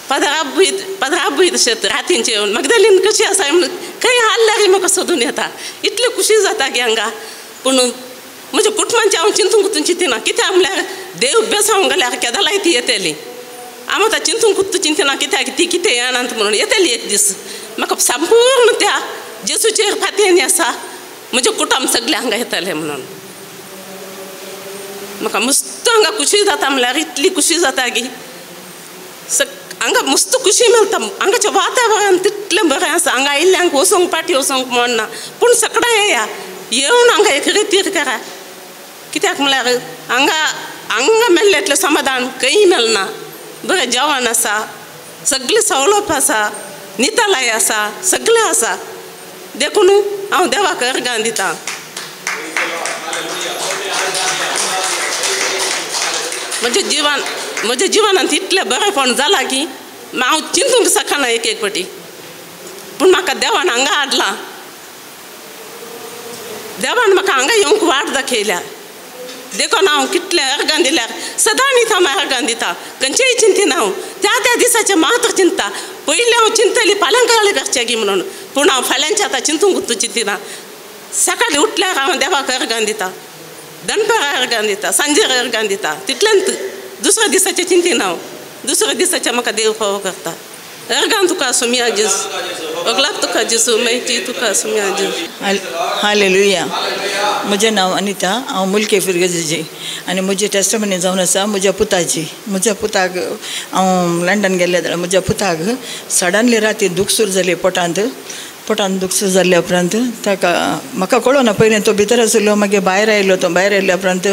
पाद्र आबूय तशेंच रातींचे येवन मगदलीन कशी आसाय म्हणून खंय हाडल्यार म्हाका सोदून येता. इतले खुशी जाता की हांगा. पूण म्हज्या कुटुंबांचें हांव चिंतूंक कुतून चिंतिना. कित्याक म्हणल्यार देव बेसावंक गेल्यार केदालाय ती येतली. हांव आतां चिंतूंक कुत्तू चिंतिना कित्याक ती कितें येनात म्हणून. येतली एक दीस. म्हाका संपूर्ण त्या जेजूचेर फातेन आसा म्हजें कुटुंब सगळें हांगा येतलें म्हणून. म्हाका मस्त हांगा खुशी जाता म्हणल्यार इतली खुशी जाता की हांगा मस्त खुशी मेळटा. हांगाचें वातावरण तितलें बरें आसा. हांगा आयिल्ल्यांक वचूंक पाटी वचूंक मन ना, पूण सगळें येया येवन हांगा एक रितीर करा. कित्याक म्हणल्यार हांगा हांगा मेळ्ळें इतलें समाधान खंय मेळना. बरें जेवण आसा, सगळें सवलत आसा, नितळाय आसा, सगळें आसा. देखून हांव देवाक अर्गां दिता. म्हज्या जिवनांत इतलें बरेंपण जालां की हांव चिंतूंक शकना एक एक फावटी. पूण म्हाका देवान हांगा हाडलां, देवान म्हाका हांगा येवंक वाट दाखयल्या. देखून हांव कितलें अर्गां दिल्यार सदां न्ही हांव अर्गां दिता. खंयचेय चिंतिना हांव, त्या त्या दिसाचें मात्र चिंता. पयलीं हांव चिंतली फाल्यां कळ्ळें करचें की म्हणून, पूण हांव फाल्यांचें आतां चिंतूंक चिंतिना. सकाळीं उठल्यार हांव देवाक अर्गां दिता, दनपारां अर्गां दिता, सांजेर अर्गां दिता. तितलेंच दुसऱ्या दिसाचें चिंतिना हांव. दुसऱ्या दिसाचें म्हाका देव फावो करता. अर्गां तुका सुमया जेजू, अगलाक तुका जेजू, माहिती तुका सुमया जेजू. हालेलुया. म्हजें नांव अनिता, हांव मुलके फिरगजेची आनी म्हजी टेस्टमनी जावन आसा म्हज्या पुताची. म्हज्या पुताक हांव लंडन गेल्लें जाल्यार म्हज्या पुताक सडनली राती दुखसूर जाली पोटांत. पोटांत दुखसूर जाल्ल्या उपरांत ताका म्हाका कळना पयलीं तो भितर आशिल्लो, मागीर भायर आयलो. तो भायर आयल्या उपरांत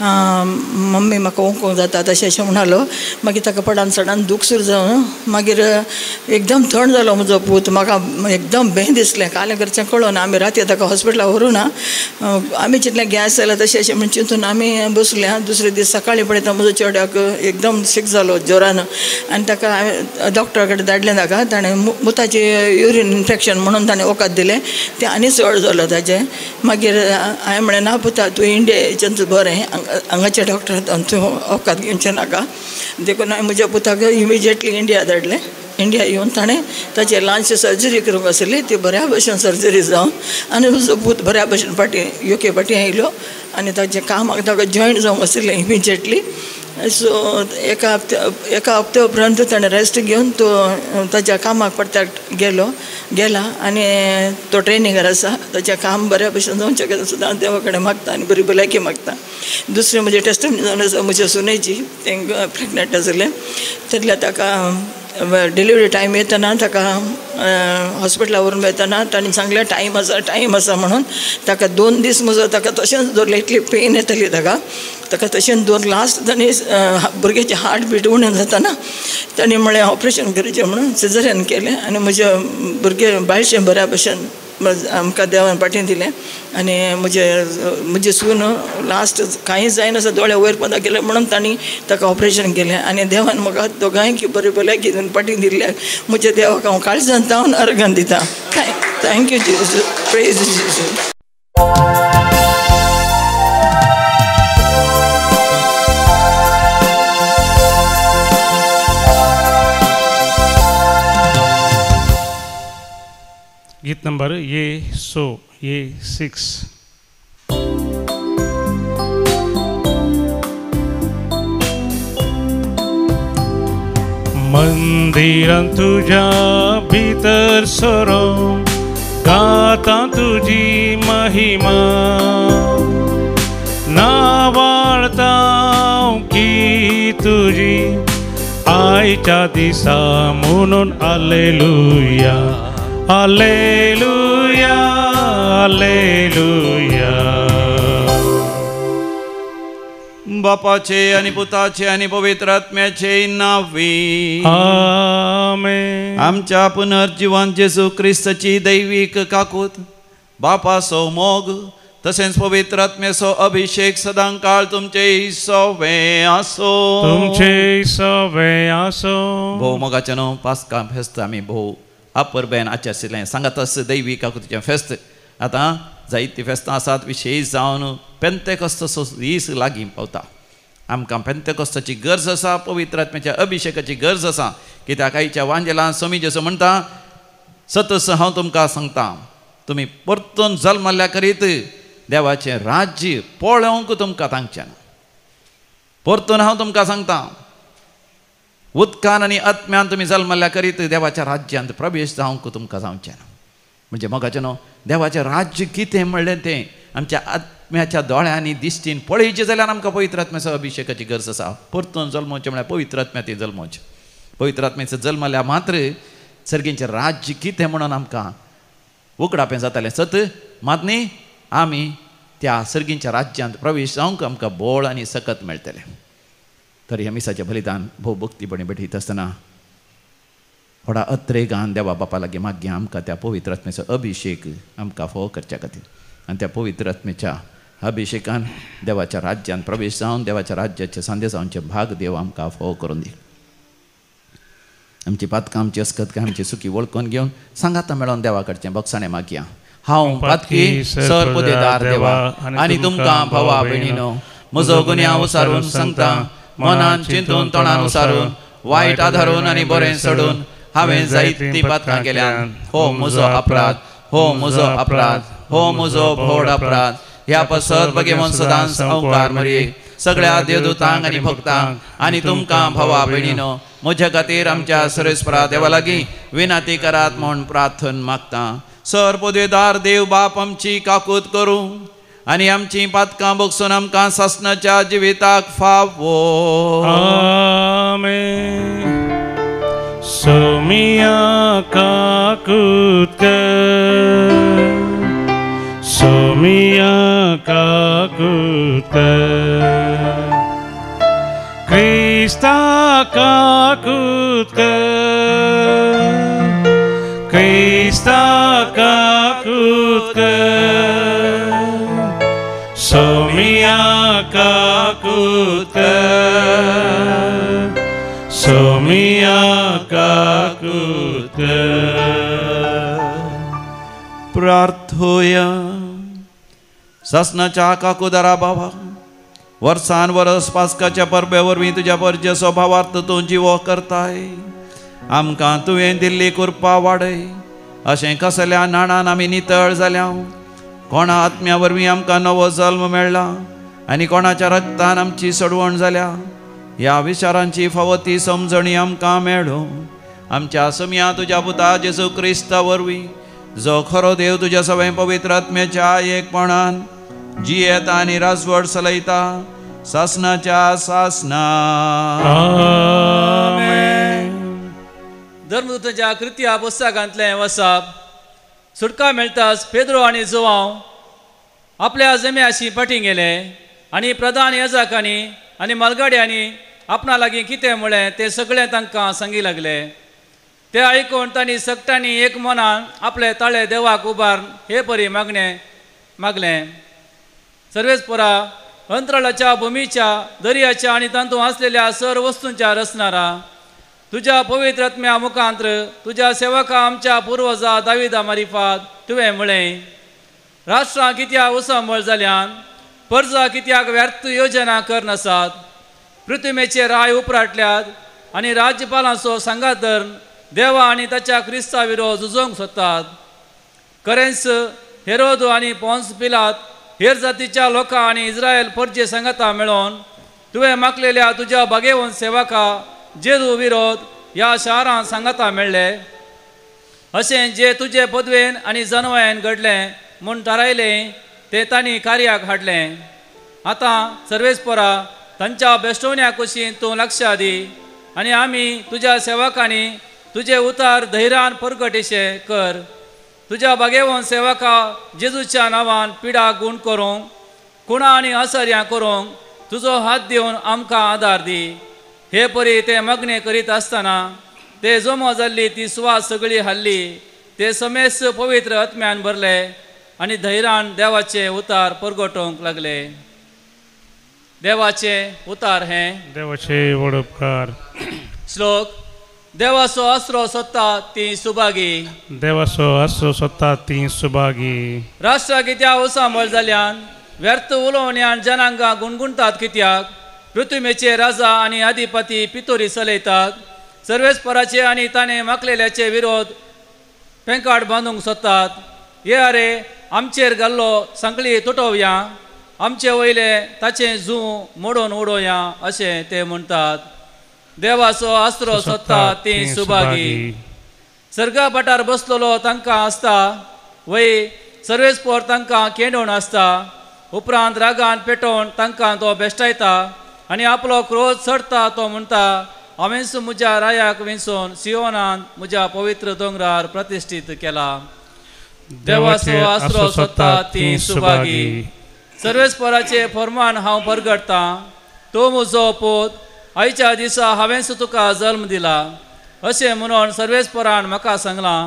मम्मी म्हाका ओंकूंक जाता तशें अशें म्हणालो. मागीर ताका पोटान सडन दुखसूर जावन मागीर एकदम थंड जालो म्हजो पूत. म्हाका एकदम भें दिसलें, कालें करचें कळना. आमी राती ताका हॉस्पिटलाक व्हरूं ना, आमी चिंतलें गॅस जाल्या तशें अशें म्हण चिंतून आमी बसले. दुसरे दीस सकाळीं पळयता म्हजो चेड्याक एकदम सीक जालो जोरान आनी ताका हांवें डॉक्टरा कडेन धाडलें. ताका ताणें मुताचें युरीन इन्फेक्शन म्हणून ताणें वखद दिलें, तें आनी चड जालो ताजें. मागीर हांवें म्हणलें ना पुता, तूं इंडियेच्यान बरें, हांगाच्या डॉक्टरान तूं वखद घेवचें नाका. देखून हांवें म्हज्या पुताक इमिजिएटली इंडिया धाडलें. इंडिया येवन ताणें ताचें ल्हानशी सर्जरी करूंक आसली, ती बऱ्या भशेन सर्जरी जावन आनी म्हजो पूत बऱ्या भशेन फाटीं युके फाटीं आयलो आनी ताचें कामाक ताका जॉयन जावंक आशिल्लें इमिजिएटली. सो एका हप्त्या उपरांत ताणें रेस्ट घेवन तो ताच्या कामाक परत्याक गेला आनी तो ट्रेनिंगार आसा. ताचें काम बऱ्या भशेन जावचें खातीर सुद्दां देवा कडेन मागता आनी बरी भलायकी मागता. दुसरें म्हजें टेस्टमनी जावन आसा म्हज्या सुनेची, तें प्रेग्नंट आशिल्लें. तितल्या ताका डिलिवरी टायम येतना ताका हॉस्पिटला व्हरून वयतना तांणी सांगलें टायम आसा, टायम आसा म्हणून. ताका 2 दीस म्हजो ताका तशेंच दवरलें, इतली पेन येताली ताका. ताका तशेंच दवर लास्ट तांणी भुरग्याचे हार्ट बीट उणें जाताना तांणी म्हळें ऑपरेशन करचें म्हणून सिजरीयन केलें आनी म्हजें भुरगें बाळशें बऱ्या भशेन आमकां देवान पाटी दिलें. आनी म्हजे सून लास्ट कांय जायना दोळे वयर पोंदा गेले म्हणून तांणी ताका ऑपरेशन केलें आनी देवान म्हाका दोगांयकी बरी भलायकी दिवन पाटी दिल्ल्याक म्हज्या देवाक हांव काळजान जावन अर्गां दिता. Thank you Jesus, praise Jesus. गीत नंबर ये 100 ये 6। मंदिरान तुज्या भितर सरो गाता तुजी महिमा नावाळता की तुजी आयच्या दिसा म्हणून आलेलुया आलेलुया आलेलुया। बापाचे आणि पुताचे आणि पवित्र आत्म्याचे नावे आमेन। आमच्या पुनर्जीवन जेजू क्रिस्ताची दैवीक काकूत बापाचो मोग तसेच पवित्र आत्म्याचो अभिषेक सदांकाळ तुमचे सवे आसो तुमचे सवे आसो। भोव मोगाचे न्हू पास्का फेस्त आमी भोव अपुरबायेन आचरिल्लें सांगातच दैवीक काकुतीचें फेस्त आतां जायतीं फेस्तां आसात विशेश जावन पेंतेकोस्ताचो दीस लागीं पावता। आमकां पेंतेकोस्ताची गरज आसा, पवित्र आत्म्याच्या अभिषेकाची गरज आसा। कित्याक आयच्या वांजेलान स्वामी जेजू म्हणटा सतस हांव तुमकां सांगता तुमी परतून जल्मल्ल्या करीत देवाचें राज्य पळोवंक तुमकां तांगचें ना। परतून हांव तुमकां सांगता उदकान आनी आत्म्यान तुमी जल्मल्ल्या करीत देवाच्या राज्यांत प्रवेश जावंक तुमकां जावचें ना। म्हणजे मोगाचें न्हू देवाचें राज्य कितें म्हणलें तें आमच्या आत्म्याच्या दोळ्यांनी दिश्टीन पळयचें जाल्यार आमकां पवित्र आत्म्याचो अभिषेकाची गरज आसा। परतून जल्मोवचें म्हळ्यार पवित्र आत्म्याती जल्मोवचें। पवित्र आत्म्याचो जल्मल्या मात्र सर्गींचें राज्य कितें म्हणून आमकां उकडापें जातालें सत मात न्ही आमी त्या सर्गींच्या राज्यांत प्रवेश जावंक आमकां बोळ आनी सकत मेळटलें। तर ह्या मिसाचें बलिदान भोव भक्तीपणी भेटयत आसतना व्हडा अत्रेगान देवा बापा लागीं मागया आमकां त्या पवित्र आत्म्याचो अभिषेक आमकां फावो करच्या खातीर आनी त्या पवित्र आत्म्याच्या अभिषेकान देवाच्या राज्यांत प्रवेश जावन देवाच्या राज्याचे सांदे जावचे भाग देव आमकां फावो करून दी। आमची पातकां आमची अस्कत काय आमची सुकी वळखून घेवन सांगाता मेळोवन देवा कडचें बक्षाणें मागया। हांव पातकी सर पुदेदार देवा आनी तुमकां भावा भयणीनो म्हजो गुन्यांव उसारून सांगता मनान चिंतून तोंडान उसारून वायट आधारून आनी बरें सोडून हांवें जायतीं पातकां केल्यान। हो म्हजो अपराध, हो म्हजो अपराध, हो म्हजो व्हड अपराध। ह्या पासत भगेवन सदांच संवकार मरये सगळ्या देवदूतांक आनी भक्तांक आनी तुमकां भावा भयणीनो म्हज्या खातीर आमच्या सर्वेस्परा देवा लागीं विनंती करात म्हूण प्रार्थन मागता। सर पदवेदार देव बाप आमची काकूत करूं आनी आमची पातकां बगसून आमकां सासणाच्या जिविताक फावो। आमेन। सोमिया काकूत कर, सोमिया काकूत कर, क्रिस्ता काकूत कर, क्रिस्ता काकूत कर, सोमिया काकूत कर, सोमिया काकूत कर। प्रार्थोया सासनाच्या काकुदारा बाबा वर्सान वरस पास्काच्या परबे वरवीं तुज्या परजेचो भावार्थ तूं जिवो करताय। आमकां तुवें दिल्ली कृपा वाडय अशें कसल्या नाणान आमी नितळ जाल्या। कोणा आत्म्या वरवीं आमकां नवो जल्म मेळ्ळा आनी कोणाच्या रक्तान आमची सोडवण जाल्या ह्या विचारांची फावो ती समजणी आमकां मेळूं। आमच्या समया तुज्या पुता जेजू क्रिस्ता वरवीं जो खरो देव तुज्या सगळ्या पवित्र आत्म्याच्या एकपणान जियेता आनी राजवट चलयता सासनाच्या सासना। आमेन। धर्मदूतांच्या कृत्या पुस्तकांतलें वसाप सुटका मेळटाच पेद्रो आनी जुवांव आपल्या जम्याशी फाटीं गेले आनी प्रधान याजकांनी आनी मालगाड्यांनी आपणा लागीं कितें म्हळें तें सगळें तांकां सांगी लागले। ते आयकून तांणी सगटांनी एक मनान आपले ताळे देवाक उबार हे परी मागणें मागलें। सर्वेस्परा अंतराळाच्या भुमीच्या दर्याच्या आनी तातूंत आसलेल्या सर वस्तूंच्या रचणारा तुज्या पवित्र आत्म्या मुखांत्र तुज्या सेवका आमच्या पुर्वजा दाविदा मारिफात तुवें म्हळें राष्ट्रां कित्याक उसंबळ जाल्यान परजा कित्याक व्यर्थ योजना करनासात पृथ्वीचे राय उपराटल्यात आनी राज्यपालांचो सांगात धरून देवा आनी ताच्या क्रिस्ता विरोध झुजोवंक सोदतात। खरेंच हेरोद आनी पोन्स पिलात हेर जातीच्या लोकां आनी इस्रायल परजे सांगाता मेळोवन तुवें मागलेल्या तुज्या बागेवन सेवका जेजू विरोध ह्या शारांत सांगाता मेळ्ळे. अशें जे तुजे पदवेन आनी जनवायेन घडलें म्हूण थारायलें तें तांणी कार्याक हाडलें. आतां सर्वेस्परा तांच्या बेश्टोवण्या कुशीन तूं लक्षां दी आनी आमी तुज्या सेवकांनी तुजे उतार धैर्यान परगटेशे कर. तुज्या बागेवन सेवका जेजूच्या नांवान पिडा गूण करूंक कुणा आनी असर्यां करूंक तुजो हात दिवन आमकां आदार दी. हे परी ते मागणें करीत आसतना ते जमो जाल्ली ती सुवात सगळी हाल्ली. ते समेस्त पवित्र आत्म्यान भरले आनी धैर्यान देवाचे उतार परगटोवंक लागले. देवाचे उतार हें देवाचे व्हड उपकार. श्लोक. देवाचो आसरो सोदता ती सुभागी. देवाचो आसरो सोदता ती सुभागी. राष्ट्रां कित्याक उसामळ जाल्यान व्यर्थ उलोवण्यान जनांगां गुणगुणतात कित्याक? पृथ्वीचे राजा आनी अधिपती पितोरी चलयतात. सर्वेस्पराचे आनी ताणें माकलेल्याचे विरोध पेंकाट बांदूंक सोदतात. हे अरे आमचेर घाल्लो सांखळी तुटोवया, आमचे वयले ताचें जू मोडून उडोवया अशें ते म्हणटात. देवाचो आसरो सोदता ती सुभागी. सर्गापाटार बसलेलो तांकां आसता वय सर्वेस्पर तांकां केंडोवन आसता. उपरांत रागान पेटोवन तांकां तो बेश्टायता आनी आपलो क्रोध चडता. तो म्हणटा हांवेंच म्हज्या रायाक विंचोवन सियोनान म्हज्या पवित्र दोंगरार प्रतिश्ठीत केला. देवाचो आसरो सोदता ती सुभागी. सर्वेस्पराचे फरमान हांव परगडटां. तूं म्हजो पूत, आयच्या दिसा हांवेंच तुका जल्म दिला अशें म्हणून सर्वेस्परान म्हाका सांगलां.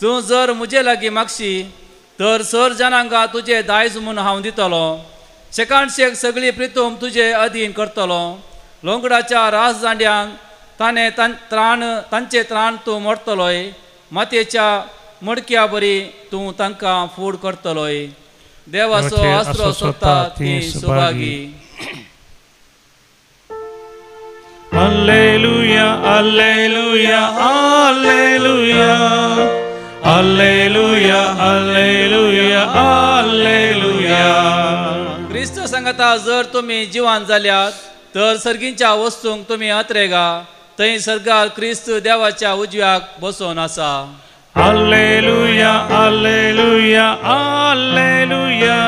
तूं जर म्हजे लागीं मागशी तर सर जनांगा तुजें दायज म्हूण हांव दितलो. शेकानशेक सगळी प्रितूम तुजे अधीन करतलो. लोंगडाच्या रास दांड्यांक ताणें त्राण तांचें त्राण तूं मोडटलोय. मातयेच्या मडक्या बरी तूं तांकां फूड करतलोय. देवाचो आसरो सोदता ती Subhagi. Alleluia, alleluia, alleluia, alleluia, alleluia, alleluia. क्रिस्त सांगता जर तुमी जिवान जाल्यात तर सर्गींच्या वस्तूंक तुमी अत्रेगा. थंय सर्गार क्रिस्त देवाच्या उजव्याक बसोवन आसा. Alleluia, alleluia, alleluia,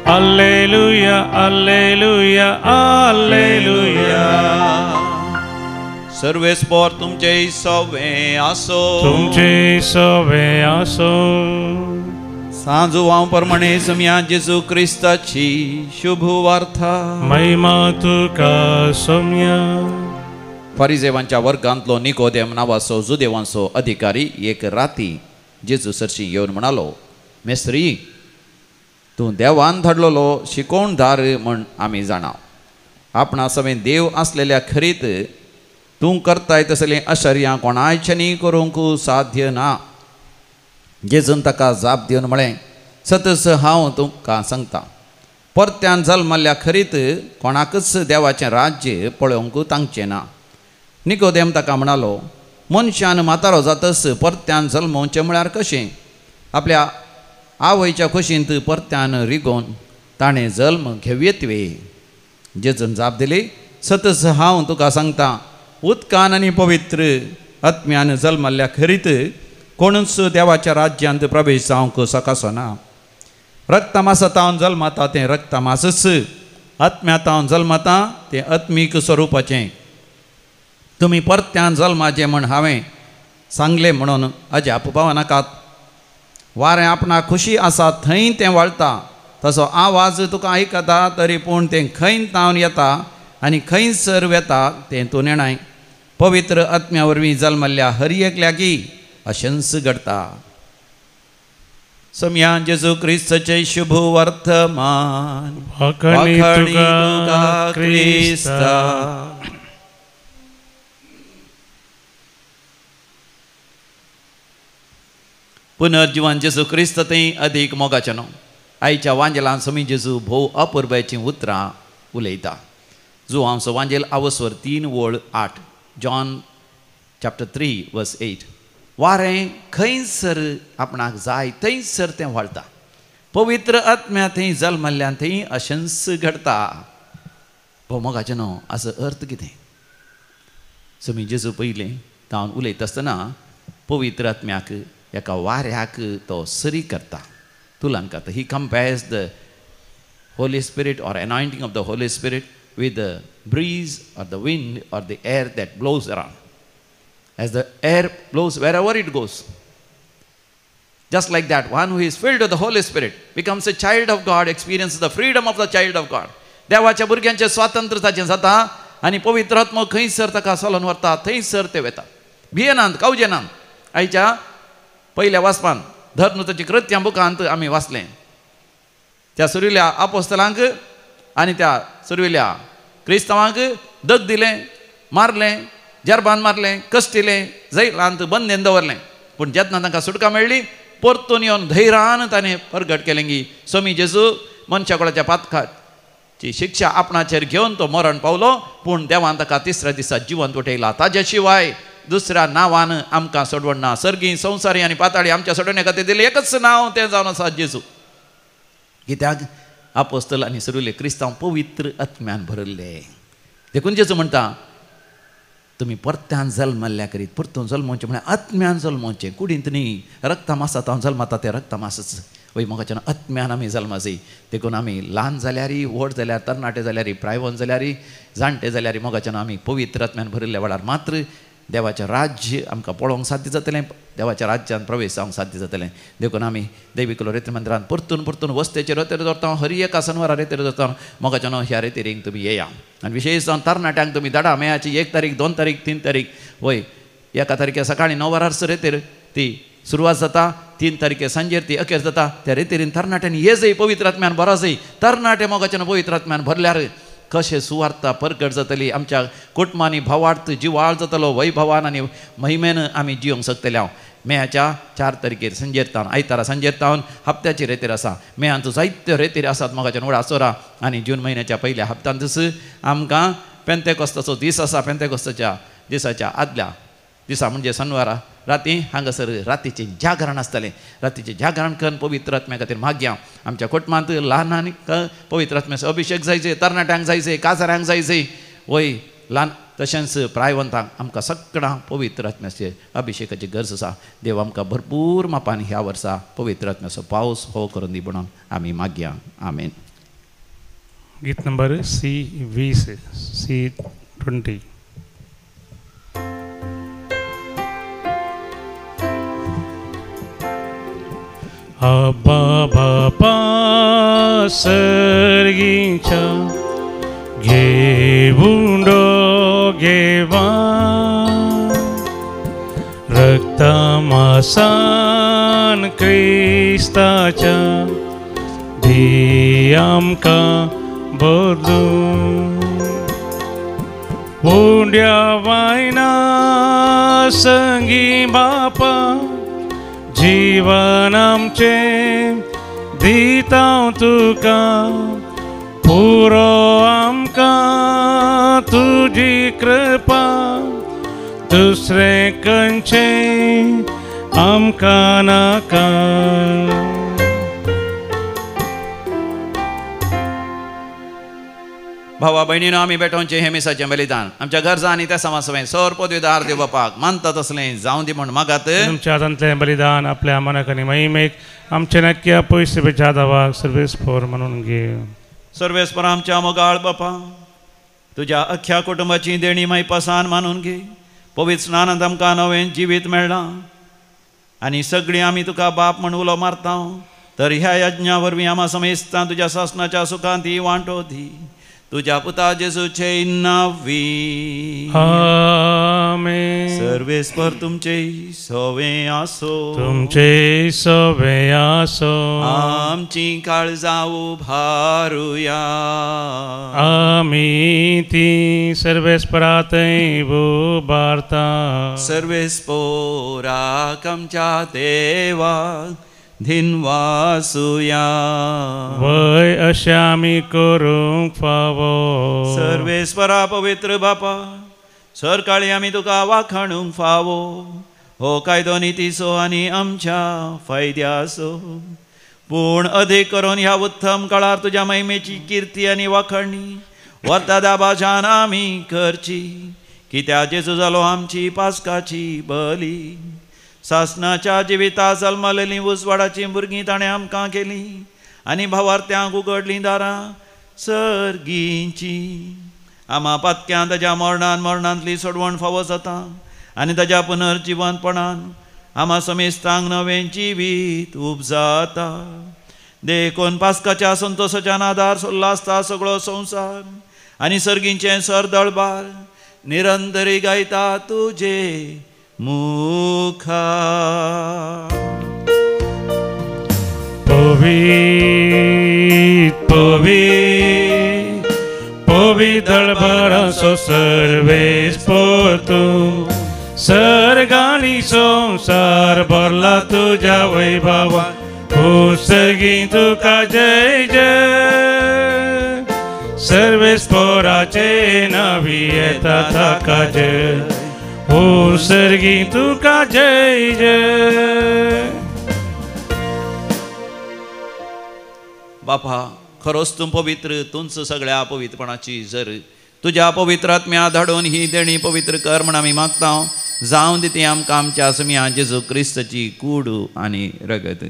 alleluia, alleluia, alleluia. सर्वेस्पर तुमचे सवे आसो. तुमचे सवे आसो. सांजुवां प्रमाणे सम्या जेजू क्रिस्ताची शुभ वार्ता. महिमा तुका सम्या. फारिजेवांच्या वर्गांतलो निकोदेम नांवाचो जुदेवांचो अधिकारी एक राती जेजू सरशी येवन म्हणालो, मेस्त्री, तूं देवान धाडलेलो शिकोवणदार म्हण आमी जाणा. आपणा सवें देव आसलेल्या खरीत तूं करताय तसलें आश्चर्यां कोणायच्यानी करूंक साध्य ना. जेजून ताका जाप दिवन म्हळें, सतस हांव तुमकां सांगता, परत्यान जल्मल्ल्या खरीत कोणाकच देवाचें राज्य पळोवंक तांगचें ना. निकोदेम ताका म्हणालो, मनशान म्हातारो जातच परत्यान जल्मोवचें म्हळ्यार कशें? आपल्या आवयच्या खोशींत परत्यान रिगोवन ताणें जल्म घेवयेत वे? जेजून जाप दिली, सतस हांव तुका सांगता, उदकान आनी पवित्र आत्म्यान जल्मल्ल्या खरीत कोणूच देवाच्या राज्यांत प्रवेश जावंक सकासो ना. रक्तमासातावन जल्मता तें रक्तमासच, आत्म्यातावन जल्मता तें आत्मीक स्वरुपाचें. तुमी परत्यान जल्माचें म्हण हांवें सांगलें म्हणून अजाप पावनाकात. वारें आपणाक खुशी आसा थंय तें वळटा, तसो आवाज तुका आयकता तरी पूण तें खंय तावन येता आनी खंयसर वेता तें तूं नेणाय. पवित्र आत्म्या वरवीं जल्मल्ल्या हर एकल्याकी अशेंच घडटा. सम्या जेजू क्रिस्ताचें शुभ वर्तमान. वाखाणी तुका क्रिस्ता. पुनर्जिवन जेजू क्रिस्त थंय अदीक मोगाचें न्हू. आयच्या वांजेलान समी जेजू भोव अपुरबायचीं उतरां उलयता. जुवांचो वांजेल आवसवर 3:8, जॉन चॅप्टर 3:8. वारें खंयसर आपणाक जाय थंयसर तें व्हाळटा. पवित्र आत्म्या थंय जल्मल्ल्यान थंय अशेंच घडटा. भोव मोगाचें न्हू. हाचो अर्थ कितें? सो मी जेजू पयलें तावन उलयता आसतना पवित्र आत्म्याक एका वाऱ्याक तो सरी करता, तुलन करता. He compares the Holy Spirit or anointing of the Holy Spirit with the breeze or the wind or the air that blows around. As the air blows wherever it goes, just like that, one who is filled with the Holy Spirit becomes a child of God, experiences the freedom of the child of God. देवाच्या भुरग्यांचें स्वातंत्र्य ताचें जाता आनी पवित्र आत्मो खंयसर ताका चलोवन व्हरता थंयसर ते वता, भियेनात, कावजेनात. आयच्या पयल्या वाचपान धर्मताची कृत्यां बुकांत आमी वाचलें, त्या सुर्विल्या आपोस्तलांक आनी त्या सुर्विल्या क्रिस्तांवांक दग दिलें, मारलें, जरबान मारलें, कश्टिलें, जैलांत बंदेन दवरलें. पूण जेन्ना तांकां सुटका मेळ्ळी परतून येवन धैर्यान ताणें परगट केलें की स्वामी जेजू मनशा कोळाच्या पातकाची शिक्षा आपणाचेर घेवन तो मरण पावलो, पूण देवान ताका तिसऱ्या दिसा जिवंत उठयला. ताज्या शिवाय दुसऱ्या नांवान आमकां सोडवण ना. सर्गी, संवसारी आनी पाताळी आमच्या सोडवणे खातीर दिलें एकच नांव, तें जावन आसा जेजू. कित्याक आपोस्तल आनी सुर्विल्ले क्रिस्तांव पवित्र आत्म्यान भरिल्ले. देखून जेजू म्हणटा तुमी परत्यान जल्मल्ल्या करीत, परतून जल्मोवचें म्हळ्यार आत्म्यान जल्मोवचें, कुडींत न्ही. रक्ता मासात हांव जल्मता तें रक्ता मासच वय मोगाच्यान आत्म्यान आमी जल्माची. देखून आमी ल्हान जाल्यारय, व्हड जाल्यार, तरणाटे जाल्यारय, प्रायवंत जाल्यारय, जाणटे जाल्यारय मोगाच्यान आमी पवित्र आत्म्यान भरिल्ल्या वेळार मात्र देवाचें राज्य आमकां पळोवंक साध्य जातलें, देवाच्या राज्यांत प्रवेश जावंक साध्य जातलें. देखून आमी देवीकुलो रेती मंदिरान परतून परतून वस्तेचेर रेतेर दवरता, हर एका सनवारा रेतेर दवरता. मोगाच्यान ह्या रेतेरींक तुमी येया आनी विशेश जावन तरणाट्यांक तुमी धाडा. मेयाची 1 तारीख, 2 तारीख, 3 तारीख, वय 1 तारखे सकाळीं 9 वरार रेतेर ती सुरवात जाता, 3 तारखे सांजेर ती अखेर जाता. त्या रेतेरीन तरणाट्यांनी ये जय पवित्र आत्म्यान भरा जय. तरणाटे मोगाच्यान पवित्र आत्म्यान भरल्यार कशें सुवार्ता परगट जातली, आमच्या कुटुंबांनी भावार्थ जिवाळ जातलो, वैभवान आनी महिमेन आमी जियोंक शकतले. हांव मेयाच्या 4 तारखेर सांजेर तावन, आयतारा सांजेर तावन हप्त्याची रेतेर आसा. मेयांत जायत्यो रेतेर आसात मोगाच्यान व्हड आसोरा. आनी जून म्हयन्याच्या पयल्या हप्त्यांतच आमकां पेंतेकोस्ताचो दीस आसा. पेंतेकोस्ताच्या दिसाच्या आदल्या दिसा म्हणजे शनवारा राती हांगासर रातीचें जागरण आसतलें. रातीचें जागरण करून पवित्र आत्म्या खातीर मागया. आमच्या कुटुंबांत ल्हान आनी पवित्र आत्म्याचो अभिशेक जायचे, तरणाट्यांक जायचे, काजारांक जायचे, वय ल्हान तशेंच प्रायवंतांक आमकां सगळ्यां पवित्र आत्म्याचे अभिशेकाची गरज आसा. देव आमकां भरपूर मापान ह्या वर्सा पवित्र आत्म्याचो पावस हो करून दी म्हणून आमी मागया. आमेन. गीत नंबर C20, C20. अब्बा बापा सर्गीच्या घेवून घेवा रक्तमासान क्रिस्ताच्या दी आमकां बदलून उंड्या वायना संगी बापा जीवन आमचें दिता तुका पुरो आमकां तुजी कृपा दुसरें खंयचें आमकां नाका. भावा भयणीनो आमी भेटोवचें हें मिसाचें बलिदान आमच्या गरजा आनी त्या समासवें सर पदवीदार देव बापाक मानता तसलें जावं दी म्हूण मागात. तुमच्या हातांतलें बलिदान आपल्या मनाक आनी महिमेक आमचे नक्की पयशे जादावाक सर्वेस फोर म्हणून घे. सर्वेस्पर आमच्या मोगाळ बापा तुज्या अख्ख्या कुटुंबाची देणी मायपासान मानून घे. पवित्र स्नानांत आमकां नवें जिवीत मेळ्ळां आनी सगळीं आमी तुका बाप म्हूण उलो मारता तर ह्या यज्ञा वरवीं आमा समेस्तां तुज्या सासणाच्या सुखांत ही वांटो दी. तुज्या पुता जेजूचे नांवी आमेन. सर्वेस्पर तुमचे सवे आसो तुमचे सवे आसो. आमची काळजां उभारुया आमी ती सर्वेस्परातय उबारता. सर्वेस्पोराक आमच्या देवाक धिनवासुया वय अशें आमी करूंक फावो. सर्वेस्परा पवित्र बापा सरकाळी आमी तुका वाखाणूंक फावो. हो कायदो नितीचो आनी आमच्या फायद्याचो पूण अदीक करून ह्या उत्तम काळार तुज्या महिमेची किर्ती आनी वाखाणी वर्ता दाबाच्यान आमी करची. कित्या जेजू जालो आमची पास्काची बली. सासनाच्या जिविता जल्मलेलीं उजवाडाचीं भुरगीं ताणें आमकां केलीं आनी भावार्थ्यांक उगडलीं दारां सर्गींची. आमा पातक्यान ताज्या मरणान मरणांतली सोडवण फावो जाता आनी ताज्या पुनर्जिवनपणान आमा समेस्तांक नवें जिवीत उपजाता. देखून पास्काच्या संतोसाच्या आदार सोल्लासता सगळो संवसार आनी सर्गींचें सरदळबार निरंतरी गायता तुजे मुखार. पवीत पवीत पवीत दळबाराचो सर्वेस्पोर तूं, सर्गांनी संवसार भरला तुज्या वैभवान. ओ सर्गी तुका जय जय, सर्वेस्पोराचे नावी येता ताका जय. ओ सर्गी तुका जय जय. बापा खरोच तूं पवित्र, तूंच सगळ्या पवित्रपणाची जर तुज्या पवित्र आत्म्या धाडून ही देणी पवित्र कर म्हण आमी मागता. जावं दी ती आमकां आमच्या समिया जेजू क्रिस्ताची कूड आनी रगत.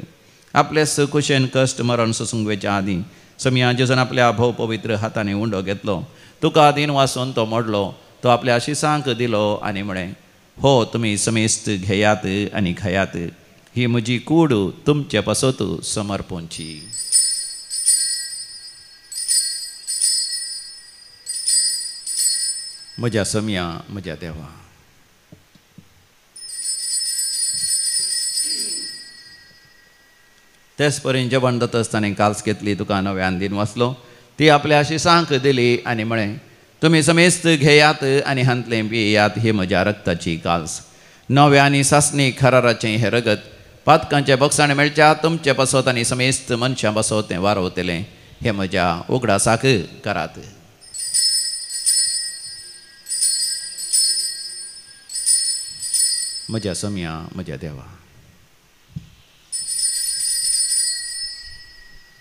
आपले खुशेन कश्ट मरण सोसूंक वेच्या आदीं समिया जेजून आपल्या भोव पवित्र हातांनी उंडो घेतलो, तुका दीन वासून तो मोडलो, तो आपल्या शिसांक दिलो आनी म्हळें, हो तुमी समेस्त घेयात आनी खायात, ही म्हजी कूड तुमचे पासत समर्पूंची. म्हज्या समिया म्हज्या देवा, तेच परीन जेवण जाता ताणें काल्स घेतली, तुका नव्यान दीन वाचलो, ती आपल्या शिसांक दिली आनी म्हळें, तुमी समेस्त घेयात आनी हांतलें पियात, ही म्हज्या रक्ताची काल्स, नव्या आनी सासणी खराराचें हें रगत पातकांचे बक्षाण मेळच्या तुमचे पासत आनी समेस्त मनशां पासत तें वारवतलें, हें म्हज्या उगडासाक करात. म्हज्या समिया म्हज्या देवा,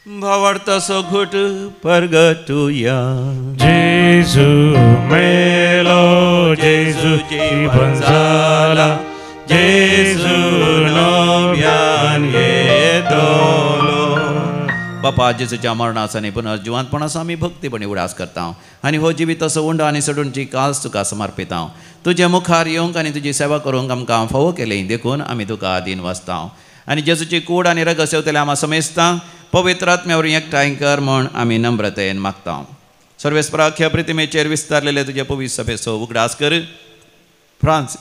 भावार्थाचो घोट परगटुया. जेजू मेलो, जेजू जीवन जाला, जेजू नव्यान येतलो. बापा जेजूच्या मरणाचो आनी पुनर्जिवंतपणाचो आमी भक्तीपणी उडास करता आनी हो जिवीत असो उंडो आनी सोडूनची काल्स तुका समर्पिता. तुजे मुखार येवंक आनी तुजी सेवा करूंक आमकां फावो केली देखून आमी तुका दीन वाचता. आनी जेजूची कूड आनी रगत सेवतले आमा समेस्ता पवित्र आत्म्या वरवीं एकठांय कर म्हूण आमी नम्रतेन मागता. सर्वेस्पराक ह्या प्रतिमेचेर विस्तारलेले तुजे पवित्र सभेचो उगडास कर. फ्रांस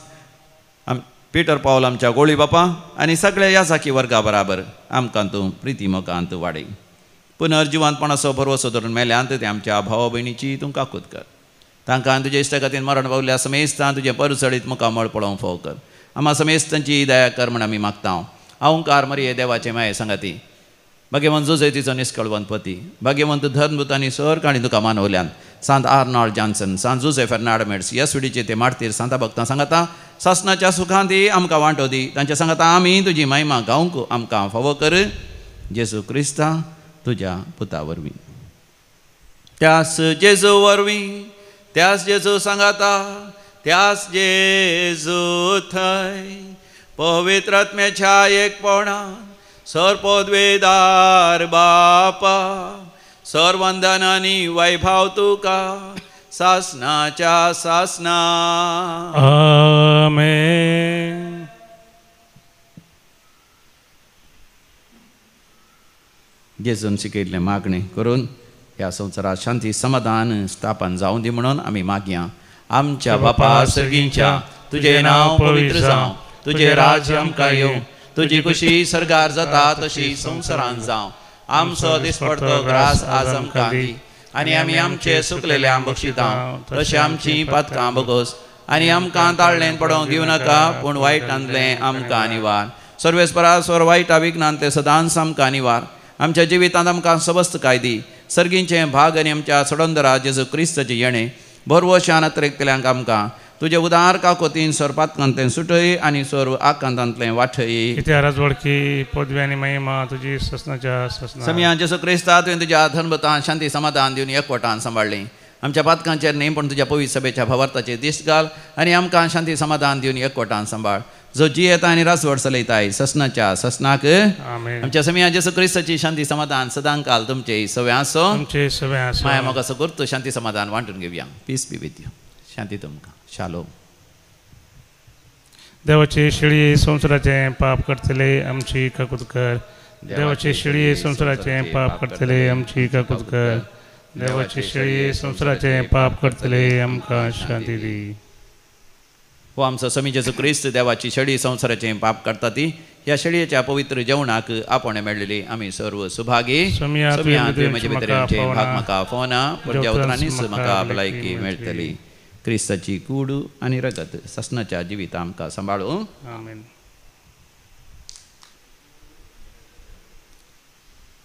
पीटर पावल आमच्या गोळी बापा आनी सगळ्या ह्या जाकी वर्गा बराबर आमकां तूं प्रिती मोगांत वाडय. पुनर्जिवंतपणाचो भरवसो धरून मेल्यांत ते आमच्या भावा भयणीची तूं काकूत कर. तांकां तुजे इश्टागतीन मरण पावल्या समेस्तां तुजें परचडीत मुखामळ पळोवंक फावो कर. आमा समेस्तांची दया कर म्हूण आमी मागता. अहंकार मरिये देवाचे माये सांगाती, भाग्यवंत जुजैतीचो निस्कळवंत पती, भाग्यवंत धर्मदूत आनी सर काणी तुका मानवल्यान, सांत आर्नॉल्ड जॉन्सन, सांत जुजे फेर्नाड मेड्स, येसुडीचे ते मार्तीर सांता भक्तां सांगाता सासनाच्या सुखांत आमकां वांटो दी. तांच्या सांगाता आमी तुजी महिमा गावंक आमकां फावो कर. जेजू क्रिस्ता तुज्या पुता वरवीं, त्यास जेजू वरवीं, त्यास जेजू सांगाता, त्यास जेजू थंय पवित्र आत्म्याच्या एकपणान सर्वपदवेदार बापा सर्वंदन आनी वैभव तुका सासनाच्या सासना. आमेन. जेजून शिकयल्लें मागणें करून ह्या संवसारात शांती समाधान स्थापन जावं दी म्हणून आमी मागया. आमच्या बापा सर्गींच्या, तुजें नांव पवित्र जावं, तुजें राज्य आमकां येवं, तुजी खुशी सर्गार जाता तशी संवसारान जावं. आमचो दिसपडतो ग्रास आज आमकां दी आनी आमी आमचे सुकलेले बक्षिता तशें आमची पातकां बगोस आनी आमकां ताळ्ळें पडोवंक दिवं नाका, पूण वायटांतलें आमकां निवार. सर्वेस्परा स्वर वायटा विघ्नांतलें सदांच आमकां निवार. आमच्या जिवितांत आमकां सबस्तकाय दी. सर्गींचें भाग आनी आमच्या सडंदरा जेजू क्रिस्ताचें येणें भरवशान अत्रेकतल्यांक आमकां तुजे उदार काकोतीन सर्पातकांतलें सुटय आनी सर्व आकांतांतलें वाठय. कित्या राजवडकी पदवी आनी महिमा तुजी ससनाच्या ससना. समिया जेजू क्रिस्ता तुवें तुज्या धर्मतान शांती समाधान दिवन एकवटान सांबाळ्ळी. आमच्या पातकांचेर न्ही पूण तुज्या पवित्र सभेच्या भावार्थाचेर दिश्ट घाल आनी आमकां शांती समाधान दिवन एकवटान सांबाळ जो जियेता आनी रासवड चलयताय ससनाच्या ससनाक. आमच्या समिया जेसू क्रिस्ताची शांती समाधान सदांकाल तुमचे सवे आसो. माया म्हाका सगुर्त शांती समाधान वांटून घेवया. Peace be with you. शांती तुमकां. शालोम. देवाचे शिळये संवसाराचें पाप करतले आमची काकूत कर. देवाचे शिळये संवसाराचें पाप करतले आमची काकूत कर. देवाचे शिळये संवसाराचें पाप करतले आमकां शांती दी. हो आमचो समी जेजू क्रिस्त देवाची शेळी संवसाराचें पाप करता ती ह्या शेळयेच्या पवित्र जेवणाक आपण मेळ्ळेली आमी सर्व सुभागी. म्हजे भितर भाग म्हाका फोना पूण ज्या उतरांनीच म्हाका भलायकी मेळटली. क्रिस्ताची कूड आनी रगत ससनाच्या जिवित आमकां सांबाळू. आमेन.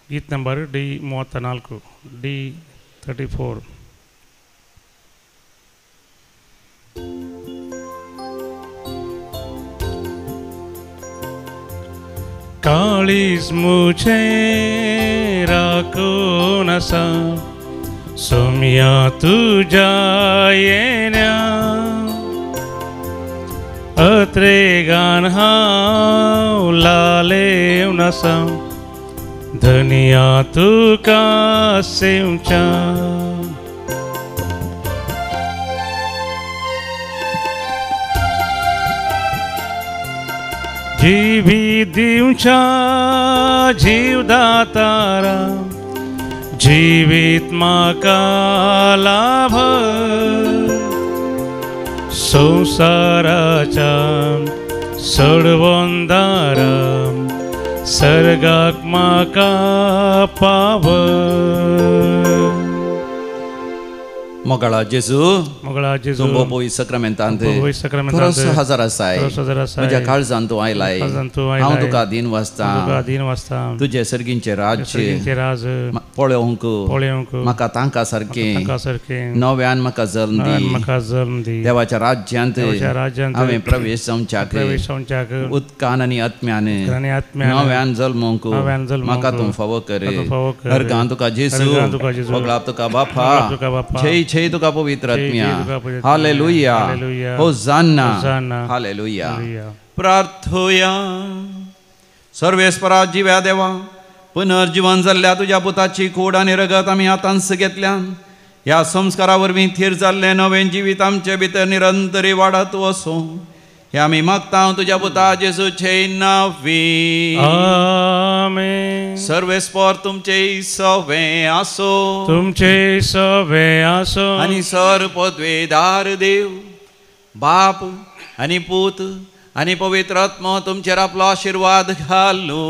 गीत ನಂಬರ್ ಡಿ 34, ಡಿ 34. काळीज मुझे राखून आसा सोम्या तुज्या येण्या अत्रेगान हांव लालेवन आसा धनिया तुका सेवच्या. जीवी दिवच्या जीवदातारा जीवित म्हाका लाभ संवसाराच्या सडवंदारा सर्गाक म्हाका पाव. मोगाळा जेजू, मोगाळा जेजू, तुमचो पवित्र सक्रामेंतांत थोरोसो हजार आसाय म्हज्या काळजांत तूं आयलाय. हांव तुका दीन वाचता तुजे सर्गींचें राज्य पळोवंक म्हाका तांकां सारकें नव्यान म्हाका जल्म दी. देवाच्या राज्यांत हांवें प्रवेश जावच्याक उदकान आनी आत्म्यान नव्यान जल्मूंक म्हाका तूं फावो कर. अर्गां तुका जेजू, मोगळाप तुका बापा, छे छे तुका पवित्र आत्म्या. हालेलुया. होजान्ना. हालेलुया. प्रार्थोया. सर्वेस्परा जिव्या देवा, पुनर्जीवन जाल्ल्या तुज्या पुताची कूड आनी रगत आमी आतांच घेतल्यान ह्या संस्कारा वरवीं थीर जाल्लें नवें जिवीत आमचे भितर निरंतरी वाडत वचूं हें आमी मागता तुज्या पुता जेजूचे नांवी. आमेन. सर्वेस्पर तुमचे सवे आसो, तुमचे सवे आसो. आनी सर पदवेदार देव बाप आनी पूत आनी पवित्र आत्मो तुमचेर आपलो आशिर्वाद घालू.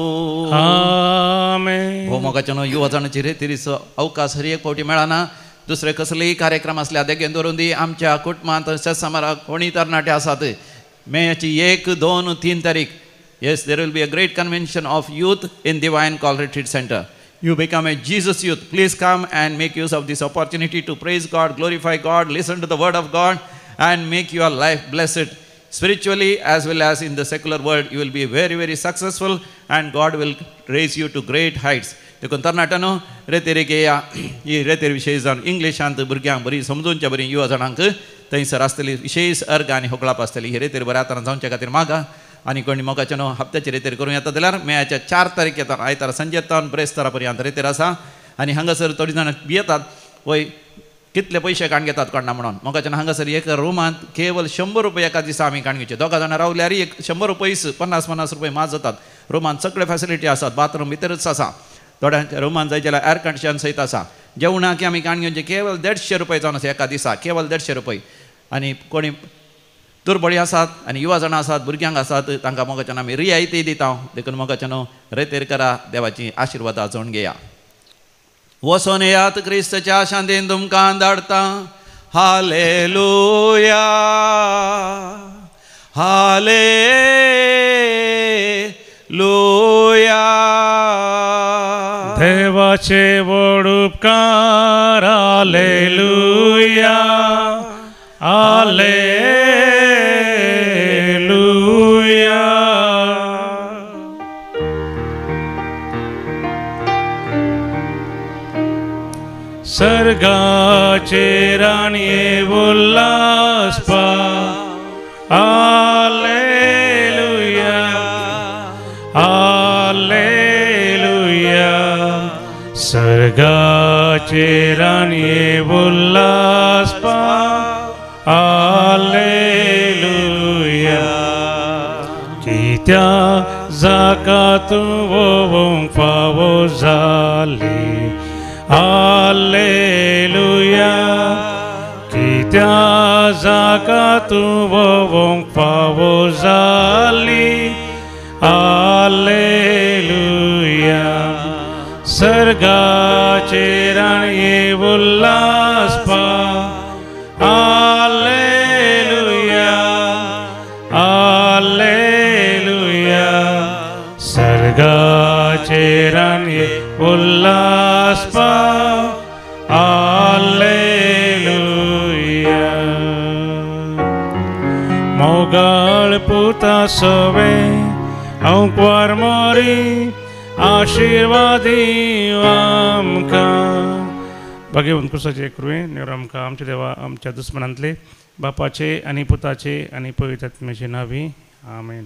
आमेन. भोव मोगाच्यानो युवा जाणाची रेतिरीचो अवकाश हर एक फावटी मेळना. दुसरे कसलेय कार्यक्रम आसल्यार देगेन दवरून दी. आमच्या कुटुंबांत सेसामारा कोणी तरणाटे आसात मेची 1, 2, 3 तारीख. Yes, there will be a great convention of youth in Divine Call Retreat Center. You become a Jesus youth. Please come and make use of this opportunity to praise God, glorify God, listen to the word of God and make your life blessed. Spiritually as well as in the secular world, you will be very, very successful and God will raise you to great heights. देखून तरणाट्यांनो रेतेरीक येया. ही रेतेर विशेश जावन इंग्लिशांत भुरग्यांक बरी समजूनच्या बरी युवा जाणांक थंयसर आसतली विशेश अर्ग आनी होगळाप आसतली. ही रेतेर बऱ्या तरान जावच्या खातीर मागा. आनी कोणी मोगाच्या न्हू हप्त्याची रेतेर करूं येता जाल्यार मेयाच्या 4 तारीख येता आयतारा सांजे तावन ब्रेस्तारा पर्यंत रेतेर आसा. आनी हांगासर थोडीं जाणां भियेतात वय कितले पयशे काण घेतात कोणा म्हणून. मोगाच्यान हांगासर एका रुमांत केवल 100 रुपये एका दिसा आमी काण घेवचे. दोगां जाणां रावल्यार एक 100 रुपयच 50-50 रुपये माज जातात. रुमांत सगळे फॅसिलिटी आसात, बाथरूम भितरच आसा, थोड्यांच्या रुमान जाय जाल्यार एर कंडिशन सयत आसा. जेवणाक आमी काण घेवचे केवल 150 रुपये जावन आसा एका दिसा, केवल 150 रुपये. आनी कोणी दुर्बळी आसात आनी युवा जाणां आसात, भुरग्यांक आसात, तांकां मोगाच्यान आमी रियायती दिता. देखून मोगाच्यान रेतेर करा, देवाची आशिर्वादां जोड घेया. वचोन येयात, क्रिस्तच्या शांतीन तुमकां धाडटा. Hallelujah, hallelujah. देवाचे व्हड उपकार. Hallelujah, hallelujah. सर्गाचे राणये उल्हासपा हालेलुया हालेलुया सर्गाचे राणये उल्हासपा हालेलुया कित्या जाका तूं वोवंक फावो जाली हालेलुया कित्या जाका तूं वोवंक फावो जाली हालेलुया सर्गाचे राणये उल्हासपा हालेलुया हालेलुया सर्गाचे राणये उल्हासपा हालेलुया मोगाळ पुता सवे हांव कुवार मोरी आशिर्वादी आमकां भाग्यवंत कुसाचे कृपे नेवर आमकां आमच्या देवा आमच्या दुस्मनांतले बापाचे आनी पुताचे आनी पवित्र आत्म्याचे नांवी आमेन.